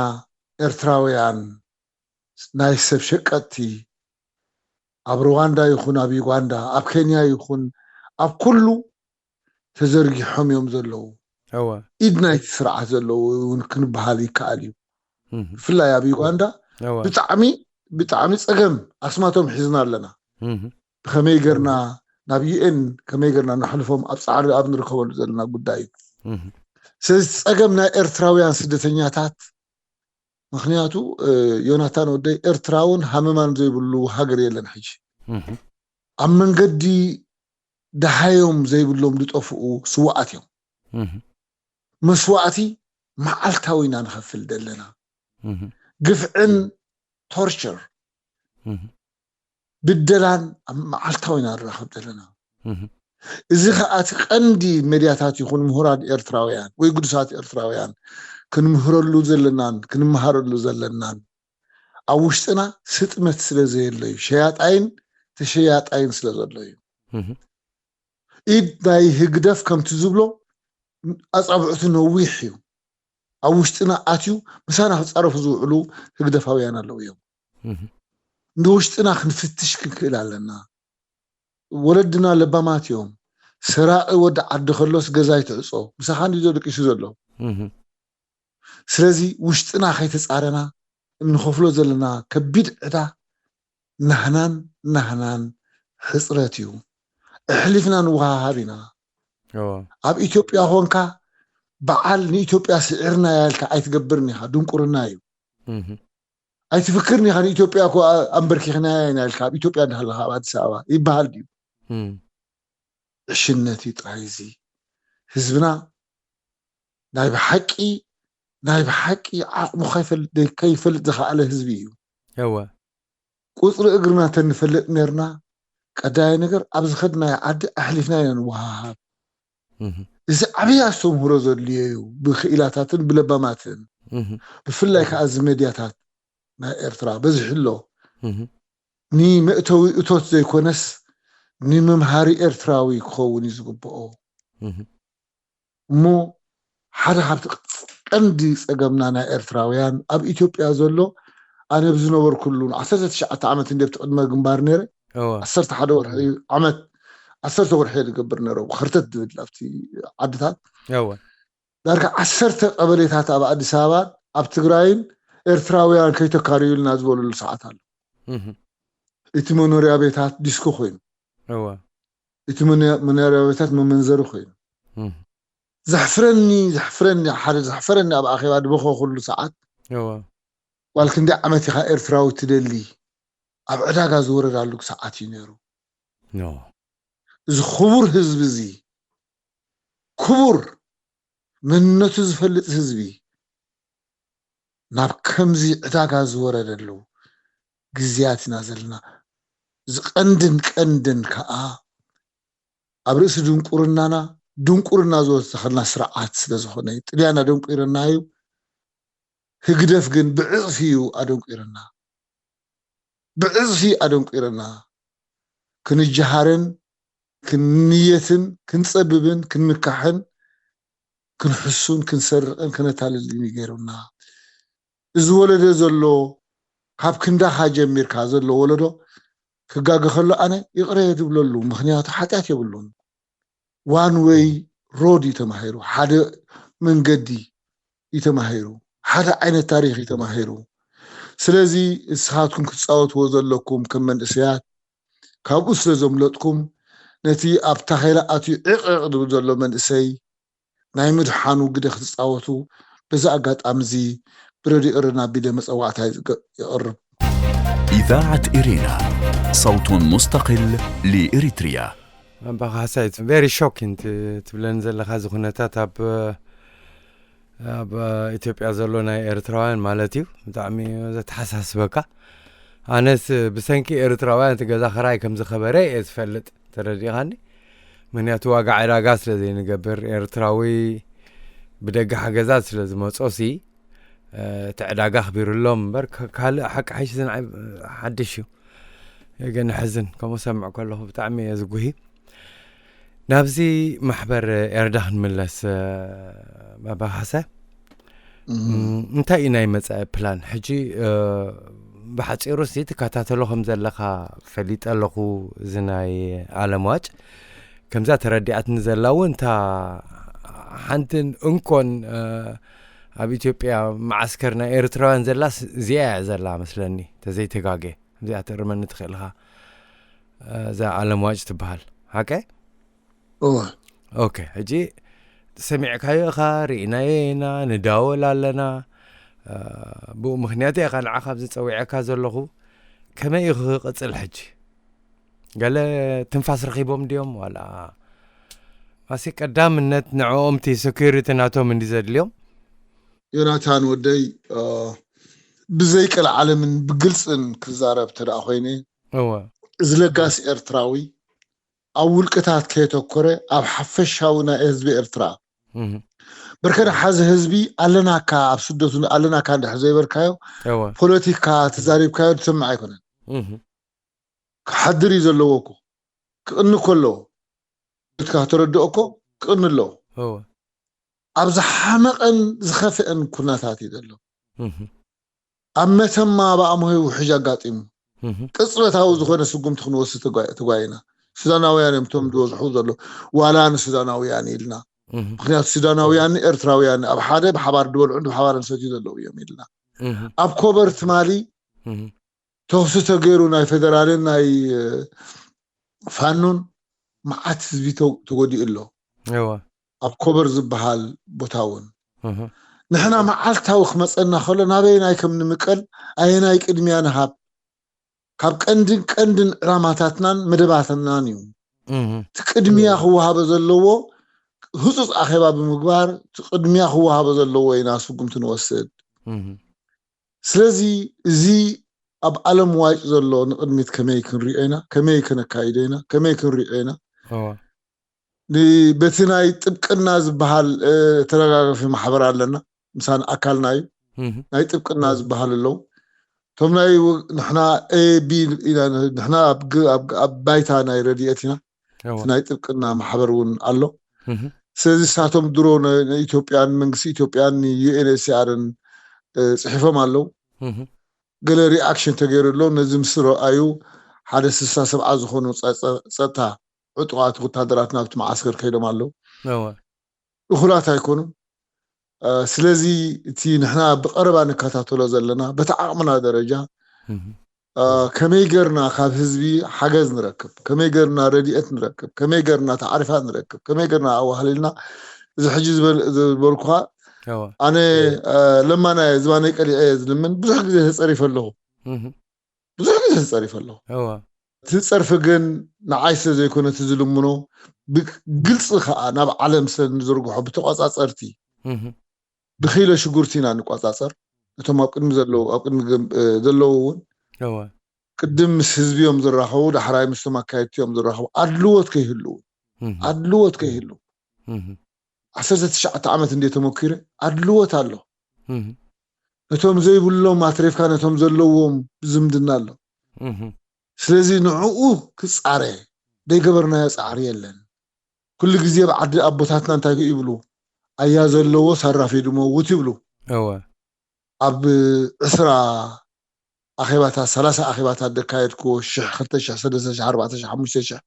ኤርትራውያን ናይ ሰብ ሸቀጥቲ ኣብ ሩዋንዳ ይኹን ኣብ ዩጋንዳ ኣብ ኬንያ ይኹን ኣብ ኩሉ ተዘርጊሖም እዮም ዘለዉ። እወ ኢድ ናይቲ ስርዓት ዘለዉ እውን ክንበሃል ይከኣል እዩ። እህ፣ ብፍላይ ኣብ ዩጋንዳ እወ ብጣዕሚ ብጣዕሚ ጸገም ኣስማቶም ሒዝና ኣለና። እህ፣ ብኸመይ ገርና ናብ ዩኤን ከመይ ገርና ነሕልፎም ኣብ ጻዕሪ ኣብ ንርከበሉ ዘለና ጉዳይ እዩ። እህ፣ ስለዚ ጸገም ናይ ኤርትራውያን ስደተኛታት ምክንያቱ እ፣ ዮናታን ወደይ ኤርትራውን ሃመማን ዘይብሉ ሃገር የለን። ሕጂ እህ፣ ኣብ መንገዲ ደሃዮም ዘይብሎም ዝጠፍኡ ስዋኣት እዮም። እህ፣ መስዋእቲ መዓልታዊ ኢና ንኸፍል ዘለና። እህ፣ ግፍዕን ቶርቸር እህ፣ ብደላን ኣብ መዓልታዊ ኢና ንራኸብ ዘለና። እህ፣ እዚ ከዓ እቲ ቀንዲ ሜድያታት ይኹን ምሁራት ኤርትራውያን ወይ ግዱሳት ኤርትራውያን ክንምህረሉ ዘለናን ክንመሃረሉ ዘለናን ኣብ ውሽጥና ስጥመት ስለ ዘየለ እዩ። ሸያጣይን ተሸያጣይን ስለ ዘሎ እዩ። እህ፣ ኢድ ናይ ህግደፍ ከምቲ ዝብሎ ኣጻብዕቱ ነዊሕ እዩ። ኣብ ውሽጥና ኣትዩ ምሳና ክጻረፉ ዝውዕሉ ህግደፋውያን ኣለዉ እዮም። እህ፣ ንውሽጥና ክንፍትሽ ክንክእል ኣለና። ወለድና ለባማት እዮም። ሰራቂ ወዲ ዓዲ ከሎስ ገዛ ይትዕጾ ምሳኻ እንዲ ደቂሱ ዘሎ። እህ፣ ስለዚ ውሽጥና ከይተጻረና እንኸፍሎ ዘለና ከቢድ ዕዳ ናህናን ናህናን ሕጽረት እዩ። ኣሕሊፍና ንወሃሃብ ኢና። እወ ኣብ ኢትዮጵያ ኾንካ በዓል ንኢትዮጵያ ስዒርና ያልካ ኣይትገብርን ኢኻ። ድንቁርና እዩ። እህ፣ ኣይትፍክርን ኢኻ። ንኢትዮጵያ እኮ ኣንበርኪኽና ኢና ኢልካ ኣብ ኢትዮጵያ እንዳሃለኻ ኣብ ኣዲስ ኣበባ ይበሃል ድዩ? እህ፣ ዕሽነት እዩ ጥራይ። እዚ ህዝብና ናይ ብሓቂ ናይ ብሓቂ ዓቕሙ ከይፈል- ከይፈልጥ ዝኸኣለ ህዝቢ እዩ። እወ ቁፅሪ እግርና ተንፈልጥ ነርና ቀዳይ ነገር ኣብ ዝኸድናዮ ዓዲ ኣሕሊፍና ኢና ንወሃሃብ። እህ፣ እዚ ዓብዪ ኣስተምህሮ ዘድልዮ እዩ። ብክኢላታትን ብለባማትን እህ፣ ብፍላይ ከዓ እዚ መድያታት ናይ ኤርትራ በዚሑ ኣሎ። እህ፣ ንመእተዊ እቶት ዘይኮነስ ንመምሃሪ ኤርትራዊ ክኸውን እዩ ዝግብኦ። እሞ ሓደ ካብቲ ቀንዲ ጸገምና ናይ ኤርትራውያን ኣብ ኢትዮጵያ ዘሎ፣ ኣነ ብዝነበርኩሉ ዓሰርተ ትሽዓተ ዓመት እንደ ኣብቲ ቅድመ ግንባር ነይረ፣ ዓሰርተ ሓደ ወርሒ ዓመት፣ ዓሰርተ ወርሒ እየ ዝገብር ነይረ፣ ከርተት ዝብል ኣብቲ ዓድታት። ዳርጋ ዓሰርተ ቀበሌታት ኣብ ኣዲስ ኣበባ፣ ኣብ ትግራይን ኤርትራውያን ከይተካርዩልና ዝበሉሉ ሰዓት ኣሎ። እቲ መኖርያ ቤታት ዲስኮ ኮይኑ፣ እቲ መኖርያ ቤታት መመንዘሪ ኮይኑ፣ ዘሕፍረኒ፣ ዘሕፍረኒ፣ ሓደ ዘሕፍረኒ ኣብ ኣኼባ ዝበኸኹሉ ሰዓት፣ ጓል ክንደይ ዓመት ኢኻ ኤርትራዊ ትደሊ? ኣብ ዕዳጋ ዝወረዳሉ ሰዓት እዩ ነይሩ። እዚ ክቡር ህዝቢ እዚ፣ ክቡር መንነቱ ዝፈልጥ ህዝቢ፣ ናብ ከምዚ ዕዳጋ ዝወረደሉ ግዜያት ኢና ዘለና። እዚ ቀንድን ቀንድን ከኣ ኣብ ርእሲ ድንቁርናና፣ ድንቁርና ዝወሰኸልና ስርዓት ስለ ዝኾነ እዩ። ጥልያን ኣደንቁረና እዩ። ህግደፍ ግን ብዕጽፊ እዩ ኣደንቁረና። ብዕጽፊ ኣደንቁረና። ክንጀሃርን፣ ክንንየትን፣ ክንጸብብን፣ ክንምካሕን፣ ክንሕሱን፣ ክንሰርቕን፣ ክነታልልን እዩ ገይሩና። እዚ ወለዶ ዘሎ፣ ካብ ክንዳኻ ጀሚርካ ዘሎ ወለዶ ክጋገ ከሎ ኣነ ይቕረ እየ ዝብለሉ። ምኽንያቱ ሓጢኣት የብሉን። ዋን ዌይ ሮድ እዩ ተማሂሩ። ሓደ መንገዲ እዩ ተማሂሩ። ሓደ ዓይነት ታሪኽ እዩ ተማሂሩ። ስለዚ ንስኻትኩም ክትጻወትዎ ዘለኩም ከም መንእሰያት፣ ካብኡ ስለ ዘምለጥኩም፣ ነቲ ኣብ ታኼላ ኣትዩ ዕቕዕቕ ዝብል ዘሎ መንእሰይ ናይ ምድሓኑ ግደ ክትጻወቱ በዚ ኣጋጣሚ እዚ ብረድዮ ኤረና ኣቢለ መጸዋዕታ ይዝገ-፣ የቕርብ። إذاعة إرينا، صوت مستقل لإريتريا. ኣባ ካሕሳይ፣ it's very shocking ት-፣ ትብለኒ ዘለኻ እዚ ኩነታት ኣብ ኣብ ኢትዮጵያ ዘሎ ናይ ኤርትራውያን ማለት እዩ። ብጣዕሚ እዩ ዘተሓሳስበካ። ኣነስ ብሰንኪ ኤርትራውያን እቲ ገዛ ክራይ ከም ዝኸበረ እየ ዝፈልጥ፣ ተረዲእኻኒ? ምክንያቱ ዋጋ ዕዳጋ ስለ ዘይንገብር፣ ኤርትራዊ ብደገ ሓገዛት ስለ ዝመጾ ሲ፣ እ፣ እቲ ዕዳጋ ኣኽቢሩሎም እምበር፣ ካ-፣ ካልእ ሓቂ ሓይሽ ዝንዓይ ሓድሽ እዩ። ገ ነሕዝን፣ ከምኡ ሰምዕ ከለኹ ብጣዕሚ እየ ዝጉሂ። ናብዚ ማሕበር ኤርዳ ክንምለስ፣ እ፣ ባባ ካሕሳይ። እም፣ እንታይ እዩ ናይ መጻኢ ፕላን? ሕጂ፣ እ፣ ብሓጺሩ ሲ ትከታተሎ ከም ዘለኻ ፈሊጠ ኣለኹ። እዚ ናይ ዓለም ዋጭ ከምዛ ተረዲኣትኒ ዘላ እውን፣ እታ ሓንትን እንኮን፣ እ፣ ኣብ ኢትዮጵያ መዓስከር ናይ ኤርትራውያን ዘላስ እዚኣ እያ ዘላ መስለኒ፣ ተዘይተጋጌ። እዚኣ ትእርመኒ ትኽእል ኢኻ። እ፣ እዛ ዓለም ዋጭ ትበሃል። ሓቀ? እወ። ኦኬ፣ ሕጂ ሰሚዕካዮ ኢኻ፣ ርኢናዮ ኢና፣ ንዳወል ኣለና። እ፣ ብኡ ምኽንያት እየ ኢኻ ንዓኻ ኣብዚ ጸዊዐካ ዘለኹ። ከመይ እዩ ክቕጽል ሕጂ? ገለ ትንፋስ ረኺቦም ድዮም ዋላ? ኣሲ ቀዳምነት ንዕኦም እቲ ሴኩሪቲ ናቶም እንዲ ዘድልዮም። ዮናታን ወደይ፣ እ፣ ብዘይ ቀልዓለምን ብግልጽን ክዛረብ ተደኣ ኮይነ፣ እወ። እዚ ለጋስ ኤርትራዊ ኣብ ውልቅታት ከየተኮረ ኣብ ሓፈሻዊ ናይ ህዝቢ ኤርትራ፣ እህ። በርከ ደሓዚ ህዝቢ ኣለናካ፣ ኣብ ስደቱ ኣለናካ እንድሕር ዘይበልካዮ፣ እወ። ፖለቲካ ተዛሪብካዮ ዝሰምዕ ኣይኮነን። እህ። ክሓድር እዩ ዘለዎ እኮ። ክቕኒ እኮ ኣለዎ። ትካ ተረድኦ እኮ ክቕኒ ኣለዎ። እወ። ኣብ ዝሓመቐን ዝኸፍአን ኩነታት እዩ ዘሎ። እህ። ኣብ መተማ ብኣምሆይ ውሕጅ ኣጋጢሙ። እህ። ቅጽበታዊ ዝኾነ ስጉምቲ ክንወስድ ተጓ-፣ ተጓይና። ሱዳናውያን እዮም እቶም ዝበዝሑ ዘሎ። ዋላ ንሱዳናውያን ኢልና። እህ። ምኽንያቱ ሱዳናውያን ኤርትራውያን ኣብ ሓደ ብሓባር ዝበልዑን ብሓባር ዝሰትዩ ዘለዉ እዮም ኢልና። እህ። ኣብ ኮበር ትማሊ እህ። ተኽሲ ተገይሩ ናይ ፌደራልን ናይ፣ እ፣ ፋኖን መዓት ህዝቢ ተ-፣ ተጎዲኡ ኣሎ። እወ። ኣብ ኮበር ዝበሃል ቦታ እውን። እህ። ንሕና መዓልታዊ ክመጸና ከሎ ናበየናይ ከም ንምቀል፣ ኣየናይ ቅድሚያ ንሃብ፣ ካብ ቀንድን ቀንድን ዕላማታትናን መደባትናን እዩ። እህ። እቲ ቅድሚያ ክወሃቦ ዘለዎ፣ ህጹጽ ኣኼባ ብምግባር፣ እቲ ቅድሚያ ክወሃቦ ዘለዎ ኢና ስጉምቲ ንወስድ። እህ። ስለዚ እዚ ኣብ ዓለም ዋጭ ዘሎ ንቕድሚት ከመይ ክንሪኦ ኢና፣ ከመይ ከነካይዶ ኢና፣ ከመይ ክንሪኦ ኢና። እወ። ን-፣ በቲ ናይ ጥብቅና ዝበሃል፣ እ፣ ተደጋጋፊ ማሕበር ኣለና፣ ምሳና ኣካልና እዩ። እህ። ናይ ጥብቅና ዝበሃል ኣለዉ። እቶም ናይ ው-፣ ንሕና ኤ ቢ ኢና፣ ንሕና ኣብ ግ-፣ ኣብ ግ-፣ ኣብ ባይታ ናይ ረድኤት ኢና። እወ። እቲ ናይ ጥብቅና ማሕበር እውን ኣሎ። ስለዚ ንሳቶም ድሮ ንኢትዮጵያን መንግስቲ ኢትዮጵያን ዩኤንኤችሲኣርን ፅሒፎም ኣለዉ። ገለ ሪኣክሽን ተገይሩ ኣሎ። ነዚ ምስ ረኣዩ ሓደ ስሳ ሰብዓ ዝኾኑ ፀጥታ ዕጡቓት ወታደራት ናብቲ መዓስከር ከይዶም ኣለዉ። እኹላት ኣይኮኑን። ስለዚ እቲ ንሕና ብቐረባ ንከታተሎ ዘለና በቲ ዓቕምና ደረጃ ከመይ ገርና ካብ ህዝቢ ሓገዝ ንረክብ፣ ከመይ ገርና ረድኤት ንረክብ፣ ከመይ ገርና ታዕሪፋት ንረክብ፣ ከመይ ገርና ኣዋህሊልና እዚ ሕጂ ዝበልኩኻ ኣነ ለማናየ ዝባነይ ቀሊዐ ዝልምን ብዙሕ ግዜ ተፀሪፈ ኣለኹ። ብዙሕ ግዜ ተፀሪፈ ኣለኹ። እቲ ፀርፊ ግን ንዓይ ስለ ዘይኮነ እቲ ዝልምኖ ብግልፂ ከዓ ናብ ዓለም ስለ ንዝርግሖ ብተቋፃፀርቲ ብኪሎ ሽጉርቲ ኢና ንቋፃፀር። እቶም ኣብ ቅድሚ ዘለዉ ኣብ ቅድሚ ዘለዉ እውን ቅድም ምስ ህዝቢ እዮም ዝራኸቡ፣ ዳሕራይ ምስቶም ኣካየድቲ እዮም ዝራኸቡ። ኣድልዎት ከይህሉ ኣድልዎት ከይህሉ ዓሰርተ ትሽዓተ ዓመት እንደ ተመኪረ ኣድልዎት ኣሎ። ነቶም ዘይብሎም ኣትሪፍካ ነቶም ዘለዎም ዝምድና ኣሎ። ስለዚ ንዕኡ ክፃረ ዘይገበርናዮ ፃዕሪ የለን። ኩሉ ግዜ ኣብ ዓዲ ኣቦታትና እንታይ ይብሉ? ኣያ ዘለዎ ሳራፊ ድመውት ይብሉ። ኣብ ዕስራ ኣኼባታት ሰላሳ ኣኼባታት ደካየድክዎ ሽሕ ክልተ ሽሕ ሰለስተ ሽሕ ኣርባዕተ ሽሕ ሓሙሽተ ሽሕ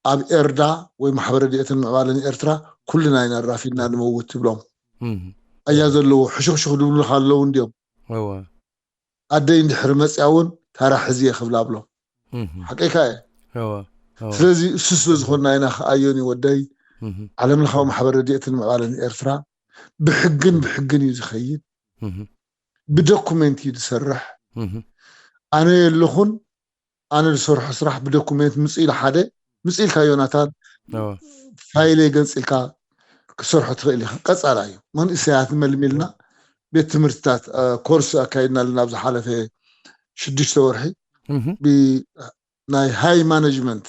ኣብ ኤርዳ ወይ ማሕበረ ረድኤትን ምዕባለን ኤርትራ ኩልና ኢና ኣራፊድና ንመውት ትብሎም። ኣያ ዘለዎ ሕሹኽሹኽ ድብሉኻ ኣለዉ እንድዮም። ኣደይ እንድሕር መፅያ እውን ታራ ሕዝየ ክብላ ብሎም። ሓቀይካ እየ። ስለዚ እሱ ስለ ዝኾንና ኢና ከኣዮኒ ወደይ ዓለም ለኻዊ ማሕበረ ረድኤትን ምዕባለን ኤርትራ ብሕግን ብሕግን እዩ ዝኸይድ። ብዶኩሜንት እዩ ዝሰርሕ። ኣነ የለኹን ኣነ ዝሰርሖ ስራሕ ብዶኩሜንት ምፅእ ኢለ ሓደ ምፅእ ኢልካ ዮናታን ፋይለይ ገንፂልካ ክሰርሖ ትኽእል ኢኻ። ቀፃላ እዩ መንእሰያት መልሚልና ቤት ትምህርትታት ኮርስ ኣካይድና ኣለና ኣብ ዝሓለፈ ሽዱሽተ ወርሒ ናይ ሃይ ማነጅመንት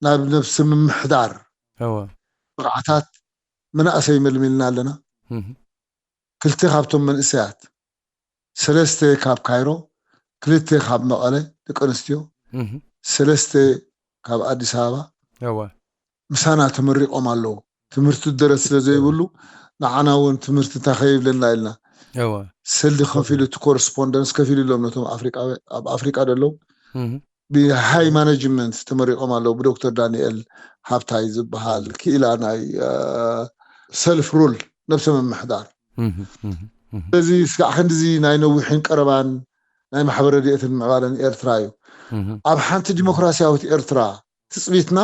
ናብ ነብሲ ምምሕዳር ብቕዓታት መናእሰይ መልሚልና ኣለና። ክልተ ካብቶም መንእሰያት ሰለስተ ካብ ካይሮ ክልተ ካብ መቐለ ደቂ ኣንስትዮ ሰለስተ ካብ ኣዲስ ኣበባ ምሳና ተመሪቖም ኣለዉ። ትምህርቲ ደረት ስለ ዘይብሉ ንዓና እውን ትምህርቲ እንታይ ከይብለና ኢልና ሰልዲ ከፊሉ እቲ ኮረስፖንደንስ ከፊሉ ኢሎም ነቶም ኣብ ኣፍሪቃ ደለዉ ብሃይ ማነጅመንት ተመሪቖም ኣለዉ ብዶክተር ዳንኤል ሃብታይ ዝበሃል ክኢላ ናይ ሰልፍ ሩል ነብሰ ምምሕዳር ስለዚ ስጋዕ ክንድዚ ናይ ነዊሕን ቀረባን ናይ ማሕበረ ረድኤትን ምዕባለን ኤርትራ እዩ ኣብ ሓንቲ ዲሞክራሲያዊት ኤርትራ ትፅቢትና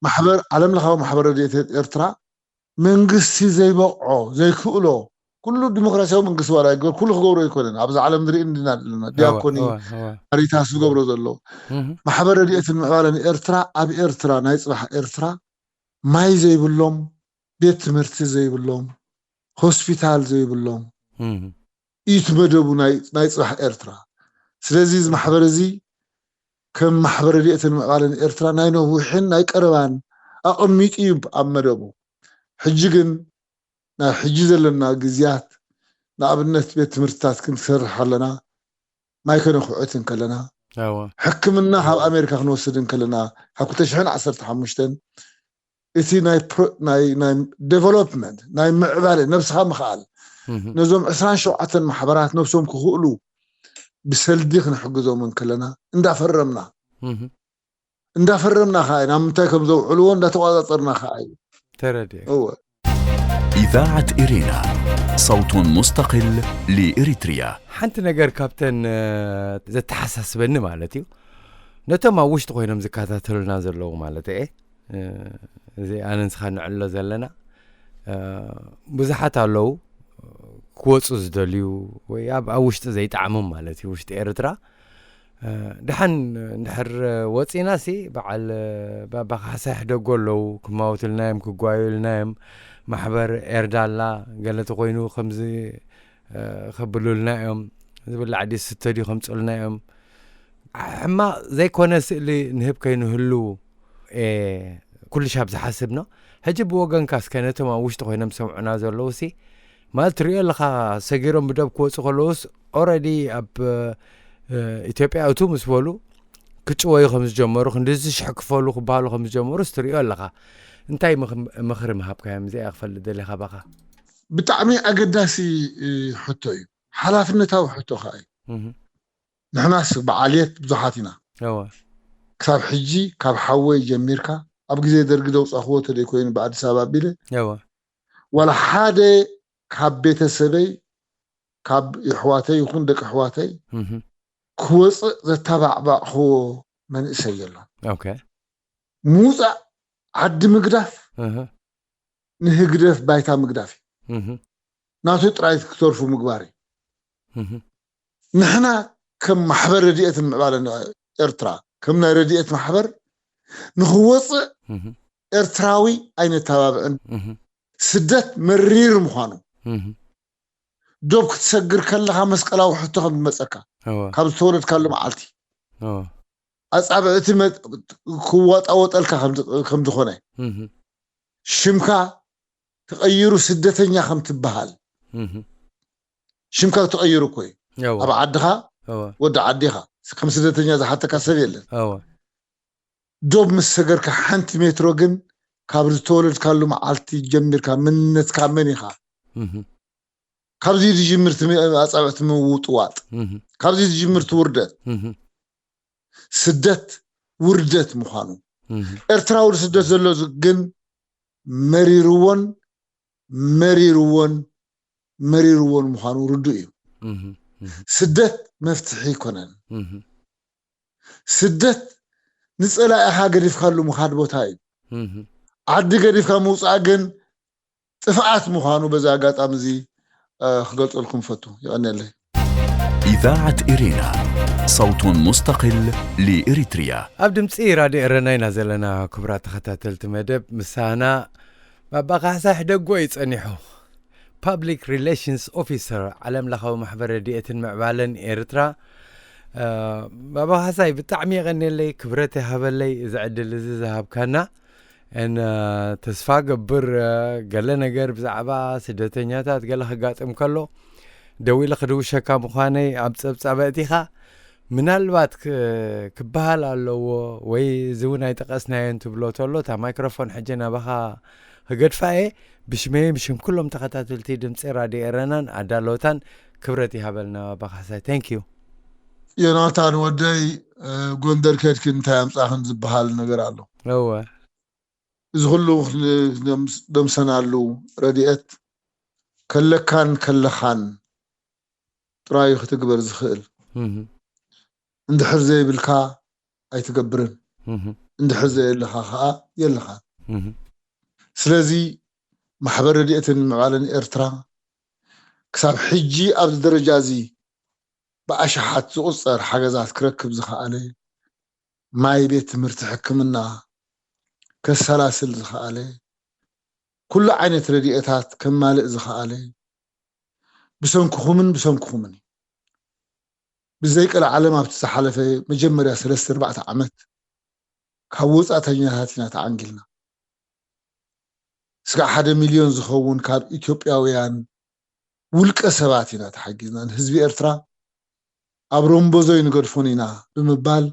ማሕበር ዓለም ለኻዊ ማሕበረ ረድኤት ኤርትራ መንግስቲ ዘይበቕዖ ዘይክእሎ ኩሉ ዲሞክራሲያዊ መንግስቲ ዋላ ይግበር ኩሉ ክገብሮ ኣይኮነን ኣብዚ ዓለም ንርኢ እንዲና ዘለና ዲያኮኒ ካሪታስ ዝገብሮ ዘሎ ማሕበር ረድኤትን ምዕባለን ኤርትራ ኣብ ኤርትራ ናይ ፅባሕ ኤርትራ ማይ ዘይብሎም ቤት ትምህርቲ ዘይብሎም ሆስፒታል ዘይብሎም እዩ እቲ መደቡ ናይ ፅባሕ ኤርትራ ስለዚ እዚ ማሕበር እዚ ከም ማሕበር ረድኤትን ምዕባለን ኤርትራ ናይ ነዊሕን ናይ ቀረባን ኣቐሚጡ እዩ ኣብ መደቡ ሕጂ ግን ናይ ሕጂ ዘለና ግዝያት ንኣብነት ቤት ትምህርትታት ክንሰርሕ ኣለና ማይ ከነኩዕት እንከለና ሕክምና ካብ ኣሜሪካ ክንወስድ እንከለና ካብ ክልተ ሽሕን ዓሰርተ ሓሙሽተን እቲ ናይ ዴቨሎፕመንት ናይ ምዕባለ ነብስኻ ምኽኣል ነዞም ዕስራን ሸውዓተን ማሕበራት ነብሶም ክኽእሉ ብሰልዲ ክንሕግዞም እንከለና እንዳፈረምና እንዳፈረምና ከዓ ናብ ምንታይ ከም ዘውዕልዎ እንዳተቋፃፀርና ከዓ እዩ ተረድእ إذاعة إرينا صوت مستقل لإريتريا ሓንቲ ነገር ካብተን ዘተሓሳስበኒ ማለት እዩ ነቶም ኣብ ውሽጢ ኮይኖም ዝከታተሉና ዘለዉ ማለት እየ እዚ ኣነ ንስኻ ንዕሎ ዘለና ብዙሓት ኣለዉ ክወፁ ዝደልዩ ወይ ኣብ ውሽጢ ዘይጣዕሞም ማለት እዩ ውሽጢ ኤርትራ ድሓን እንድሕር ወፂና ሲ በዓል ባባ ካሕሳ ይሕደጎ ኣለዉ ክማውትልና እዮም ክጓዩልና እዮም ማሕበር ኤርዳላ ገለ ተኮይኑ ከምዚ ከብሉልና እዮም ዝብላዕ ድዩ ዝስተ ድዩ ከምፅኡልና እዮም ሕማቕ ዘይኮነ ስእሊ ንህብ ከይንህሉ ኩሉ ሻብ ዝሓስብ ነው ሕጂ ብወገንካ እስከ ነቶም ኣብ ውሽጢ ኮይኖም ዝሰምዑና ዘለዉ ሲ ማለት ትሪኦ ኣለኻ ሰጊሮም ብደብ ክወፁ ከለውስ ኦረዲ ኣብ ኢትዮጵያ እቱ ምስ በሉ ክጭወዩ ከም ዝጀመሩ ክንድዚ ሽሕ ክፈሉ ክበሃሉ ከም ዝጀመሩስ ትሪኦ ኣለኻ እንታይ ምኽ- ምኽሪ ምሃብካዮም? እዚኣ ክፈልጥ ደሊኻ ባኻ። ብጣዕሚ ኣገዳሲ እ፣ ሕቶ እዩ። ሓላፍነታዊ ሕቶ ከዓ እዩ። እህ፣ ንሕናስ በዓልየት ብዙሓት ኢና። እወ ክሳብ ሕጂ ካብ ሓወይ ጀሚርካ ኣብ ግዜ ደርጊ ዘውፃኽዎ ተደይኮይኑ ብኣዲስ ኣበባ ኣቢለ እወ ዋላ ሓደ ካብ ቤተሰበይ ካብ የሕዋተይ ይኹን ደቂ ኣሕዋተይ እህ፣ ክወፅእ ዘተባዕባዕኽዎ መንእሰይ የሎን። ኦኬ ምውፃእ ዓዲ ምግዳፍ እህ፣ ንህግደፍ ባይታ ምግዳፍ እዩ። እህ፣ ናቱ ጥራይ ክትተርፉ ምግባር እዩ። እህ፣ ንሕና ከም ማሕበር ረድኤትን ምዕባለን ኤርትራ ከም ናይ ረድኤት ማሕበር ንክወፅእ እህ፣ ኤርትራዊ ኣይነተባብዕን። እህ፣ ስደት መሪር ምዃኑ እህ፣ ዶብ ክትሰግር ከለኻ መስቀላዊ ሕቶ ከም ዝመፀካ እወ ካብ ዝተወለድካሉ መዓልቲ እወ ኣፃብዕቲ መ- ክዋጣወጠልካ ከም ዝ- ከም ዝኾነ እህ፣ ሽምካ ተቐይሩ ስደተኛ ከም ትበሃል እህ፣ ሽምካ ተቐይሩ እኮ እዩ። እወ ኣብ ዓድኻ እወ ወዲ ዓዲኻ ከም ስደተኛ ዝሓተካ ሰብ የለን። እወ ዶብ ምስ ሰገርካ ሓንቲ ሜትሮ ግን ካብ ዝተወለድካሉ መዓልቲ ጀሚርካ መንነትካ መን ኢኻ እህ፣ ካብዚ ዝጅምር እቲ ኣፃብዕቲ ምውጥዋጥ እህ፣ ካብዚ ዝጅምር እቲ ውርደት እህ፣ ስደት ውርደት ምዃኑ እህ፣ ኤርትራዊ ስደት ዘሎ ዝ- ግን መሪርዎን መሪርዎን መሪርዎን ምዃኑ ርዱእ እዩ። እህ፣ እህ፣ ስደት መፍትሒ ኣይኮነን። እህ፣ ስደት ንፀላኢኻ ገዲፍካሉ ምኻድ ቦታ እዩ። እህ፣ ዓዲ ገዲፍካ ምውፃእ ግን ጥፍኣት ምዃኑ በዚ ኣጋጣሚ እዚ እ፣ ክገልፀልኩም ፈቱ። ይቐንየለይ። إذاعة إرينا، صوت مستقل لإريتريا. ኣብ ድምፂ ራድዮ ኤረና ኢና ዘለና። ክቡራት ተኸታተልቲ መደብ ምሳና ባባ ካሕሳይ ሕደጎ እዩ ጸኒሑ። ፓብሊክ ሪሌሽንስ ኦፊሰር ዓለም ለኻዊ ማሕበር ረድኤትን ምዕባለን ኤርትራ። እ፣ ባባ ካሕሳይ ብጣዕሚ የቐንየለይ፣ ክብረት ይሃበለይ እዚ ዕድል እዚ ዝሃብካና። እን ተስፋ ገብር እ፣ ገለ ነገር ብዛዕባ ስደተኛታት ገለ ክጋጥም ከሎ ደዊለ ክድውሸካ ምዃነይ ኣብ ጸብጻብ ኣእቲኻ ምናልባት ክ- ክበሃል ኣለዎ ወይ እዚ እውን ኣይጠቀስናዮን ትብሎ ተሎ እታ ማይክሮፎን ሕጂ ናባኻ ክገድፋ እየ። ብሽመይን ብሽም ኩሎም ተኸታተልቲ ድምፂ ራድዮ ኤረናን ኣዳለወታን ክብረት ይሃበልና ባባ ካሕሳይ። Thank you። ዮናታን ወደይ እ፣ ጎንደር ከድክን እንታይ ኣምፃኽን ዝበሃል ነገር ኣሎ። እወ እዚ ኩሉ ክን- ደምሰናሉ ረድኤት ከለካን ከለኻን ጥራዩ ክትግበር ዝኽእል። እህ፣ እንድሕር ዘይብልካ ኣይትገብርን። እህ፣ እንድሕር ዘየለኻ ከዓ የለኻን። እህ፣ ስለዚ ማሕበር ረድኤትን ምዕባለን ኤርትራ ክሳብ ሕጂ ኣብዚ ደረጃ እዚ ብኣሽሓት ዝቑጸር ሓገዛት ክረክብ ዝኸኣለ፣ ማይ፣ ቤት ትምህርቲ፣ ሕክምና ከሰላስል ዝኸኣለ፣ ኩሉ ዓይነት ረድኤታት ከማልእ ዝኸኣለ፣ ብሰንክኹምን ብሰንክኹምን እዩ። ብዘይቀልዓለም ኣብቲ ዝሓለፈ መጀመርያ ሰለስተ ኣርባዕተ ዓመት ካብ ወጻእተኛታት ኢና ተዓንጊልና። ስጋዕ ሓደ ሚልዮን ዝኸውን ካብ ኢትዮጵያውያን ውልቀ ሰባት ኢና ተሓጊዝና። ንህዝቢ ኤርትራ ኣብ ሮምቦዞይ ንገድፎን ኢና ብምባል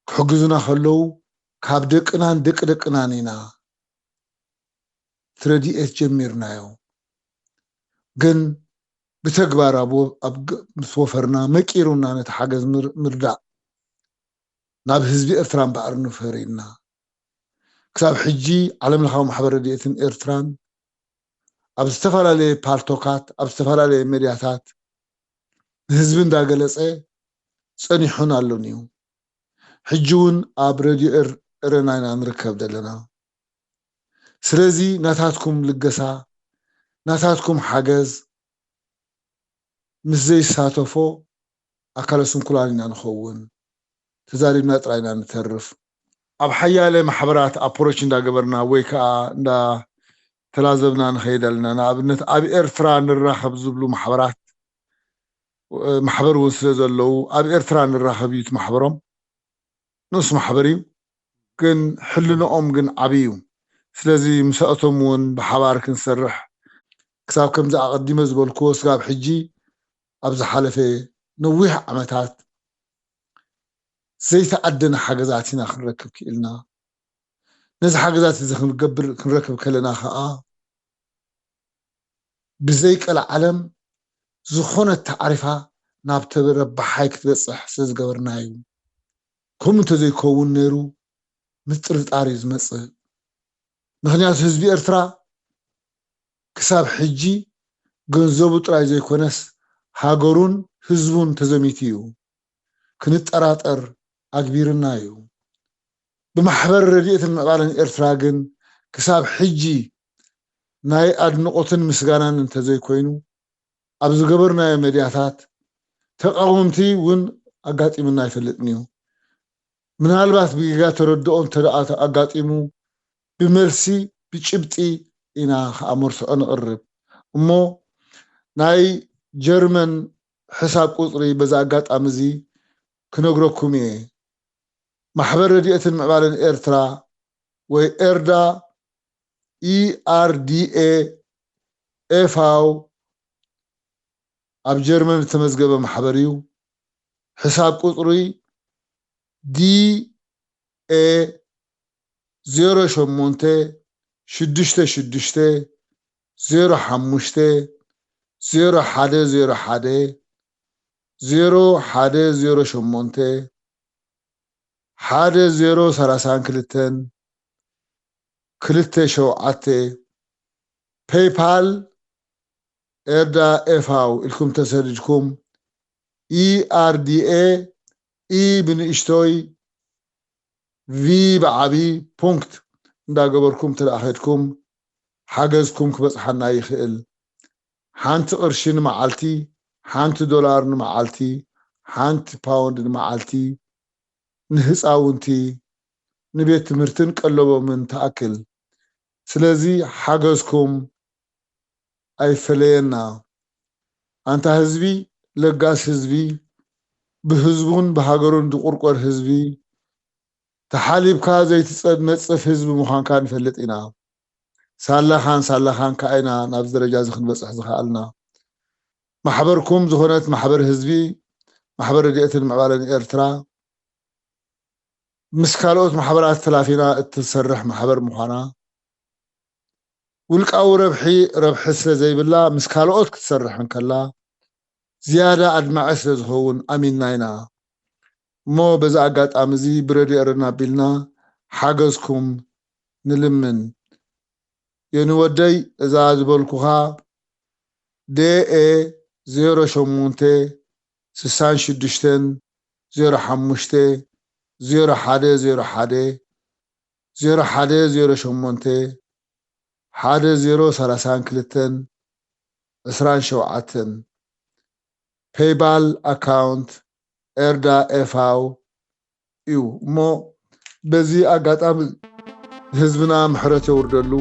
ክሕግዙና ከለዉ ካብ ደቅናን ደቂ ደቅናን ኢና እቲ ረድኤት ጀሚርናዮ። ግን ብተግባር ኣብ ወ- ኣብ ግ- ምስ ወፈርና መቂሩና ነቲ ሓገዝ ምር- ምርዳእ ናብ ህዝቢ ኤርትራ እምበኣር ንፈር ኢልና። ክሳብ ሕጂ ዓለም ለኻዊ ማሕበር ረድኤትን ኤርትራን ኣብ ዝተፈላለየ ፓልቶካት ኣብ ዝተፈላለየ ሜድያታት ንህዝቢ እንዳገለጸ ጸኒሑን ኣሎን እዩ። ሕጂ እውን ኣብ ረድዮ ኤር- ኤረና ኢና ንርከብ ዘለና። ስለዚ ናታትኩም ልገሳ ናታትኩም ሓገዝ ምስ ዘይሳተፎ ኣካለ ስንኩላን ኢና ንኸውን። ተዛሪብና ጥራይ ኢና ንተርፍ። ኣብ ሓያለ ማሕበራት ኣፕሮች እንዳገበርና ወይ ከዓ እንዳተላዘብና ንኸይድ ኣለና። ንኣብነት ኣብ ኤርትራ ንራኸብ ዝብሉ ማሕበራት እ፣ ማሕበር እውን ስለ ዘለዉ ኣብ ኤርትራ ንራኸብ እዩ እቲ ማሕበሮም። ንኡስ ማሕበር እዩ ግን ሕልንኦም ግን ዓብዪ እዩ። ስለዚ ምስኣቶም እውን ብሓባር ክንሰርሕ ክሳብ ከምዚ ኣቐዲመ ዝበልክዎ ስጋብ ሕጂ ኣብ ዝሓለፈ ነዊሕ ዓመታት ዘይተኣደነ ሓገዛት ኢና ክንረክብ ክኢልና። ነዚ ሓገዛት እዚ ክንገብር ክንረክብ ከለና ከዓ ብዘይቀልዓለም ዝኾነት ታዕሪፋ ናብ ተረባሓይ ክትበፅሕ ስለዝገበርና እዩ። ከምኡ እንተዘይከውን ነይሩ ምጥርጣር እዩ ዝመፅእ። ምኽንያቱ ህዝቢ ኤርትራ ክሳብ ሕጂ ገንዘቡ ጥራይ ዘይኮነስ ሃገሩን ህዝቡን ተዘሚቱ እዩ። ክንጠራጠር ኣግቢርና እዩ። ብማሕበር ረድኤትን ምዕባለን ኤርትራ ግን ክሳብ ሕጂ ናይ ኣድንቖትን ምስጋናን እንተዘይኮይኑ ኣብ ዝገበርናዮ መድያታት ተቓወምቲ እውን ኣጋጢሙና ኣይፈልጥን እዩ። ምናልባት ብጌጋ ተረድኦ እንተ ደኣ ኣጋጢሙ ብመልሲ ብጭብጢ ኢና ከዓ መርትዖ ንቕርብ እሞ ናይ ጀርመን ሕሳብ ቁፅሪ በዚ ኣጋጣሚ እዚ ክነግረኩም እየ። ማሕበር ረድኤትን ምዕባለን ኤርትራ ወይ ኤርዳ፣ E R D A F A W፣ ኣብ ጀርመን ዝተመዝገበ ማሕበር እዩ። ሕሳብ ቁፅሪ D A ዜሮ ሸሞንተ ሽዱሽተ ሽዱሽተ ዜሮ ሓሙሽተ ዜሮ ሓደ ዜሮ ሓደ ዜሮ ሓደ ዜሮ ሸሞንተ ሓደ ዜሮ ሰላሳን ክልተን ክልተ ሸውዓተ። ፔይፓል ኤርዳ ኤፋው ኢልኩም ተሰዲድኩም፣ E R D A፣ E ብንእሽቶይ፣ V ብዓቢ፣ ፑንክት እንዳገበርኩም እንተ ደኣ ኸድኩም ሓገዝኩም ክበጽሓና ይኽእል። ሓንቲ ቅርሺ ንመዓልቲ፣ ሓንቲ ዶላር ንመዓልቲ፣ ሓንቲ ፓውንድ ንመዓልቲ ንህፃውንቲ ንቤት ትምህርትን ቀለቦምን ትኣክል። ስለዚ ሓገዝኩም ኣይፈለየና። ኣንታ ህዝቢ፣ ለጋስ ህዝቢ፣ ብህዝቡን ብሃገሩን ዝቁርቆር ህዝቢ፣ ተሓሊብካ ዘይትጸድ ነጽፍ ህዝቢ ምዃንካ ንፈልጥ ኢና። ሳላኻን ሳላኻን ከኣ ኢና ናብዚ ደረጃ እዚ ክንበጽሕ ዝኸኣልና። ማሕበርኩም ዝኾነት ማሕበር ህዝቢ፣ ማሕበር ረድኤትን ምዕባለን ኤርትራ፣ ምስ ካልኦት ማሕበራት ተላፊና እትሰርሕ ማሕበር ምዃና፣ ውልቃዊ ረብሒ፣ ረብሒ ስለ ዘይብላ፣ ምስ ካልኦት ክትሰርሕ እንከላ፣ ዝያዳ ኣድማዒ ስለ ዝኸውን ኣሚንና ኢና። እሞ በዚ ኣጋጣሚ እዚ ብረድዮ ኤረና ኣቢልና ሓገዝኩም ንልምን። ዮኒ ወደይ፣ እዛ ዝበልኩኻ ደ ኤ ዜሮ ሸሞንተ ስሳን ሽዱሽተን ዜሮ ሓሙሽተ ዜሮ ሓደ ዜሮ ሓደ ዜሮ ሓደ ዜሮ ሸሞንተ ሓደ ዜሮ ሰላሳን ክልተን ዕስራን ሸውዓተን ፔይባል ኣካውንት ኤርዳ ኤፋው እዩ። እሞ በዚ ኣጋጣሚ ህዝብና ምሕረት የውርደሉ፣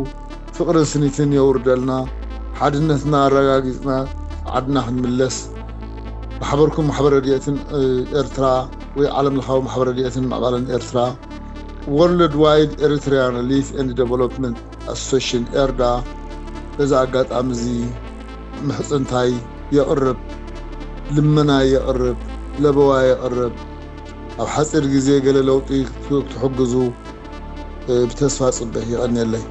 ፍቕርን ስኒትን የውርደልና፣ ሓድነትና ኣረጋጊጽና ዓድና ክንምለስ ማሕበርኩም ማሕበር ረድኤትን፣ እ፣ ኤርትራ ወይ ዓለም ለኻዊ ማሕበር ረድኤትን ምዕባለን ኤርትራ፣ ወርልድ ዋይድ ኤሪትሪያን ሪሊፍ ኤንድ ዴቨሎፕመንት ኣሶሴሽን ኤርዳ፣ በዚ ኣጋጣሚ እዚ ምሕጽንታይ የቕርብ፣ ልመናይ የቕርብ፣ ለበዋ የቕርብ። ኣብ ሓጺር ግዜ ገለ ለውጢ ክት-፣ ክትሕግዙ፣ እ፣ ብተስፋ ጽበ። የቐንየለይ።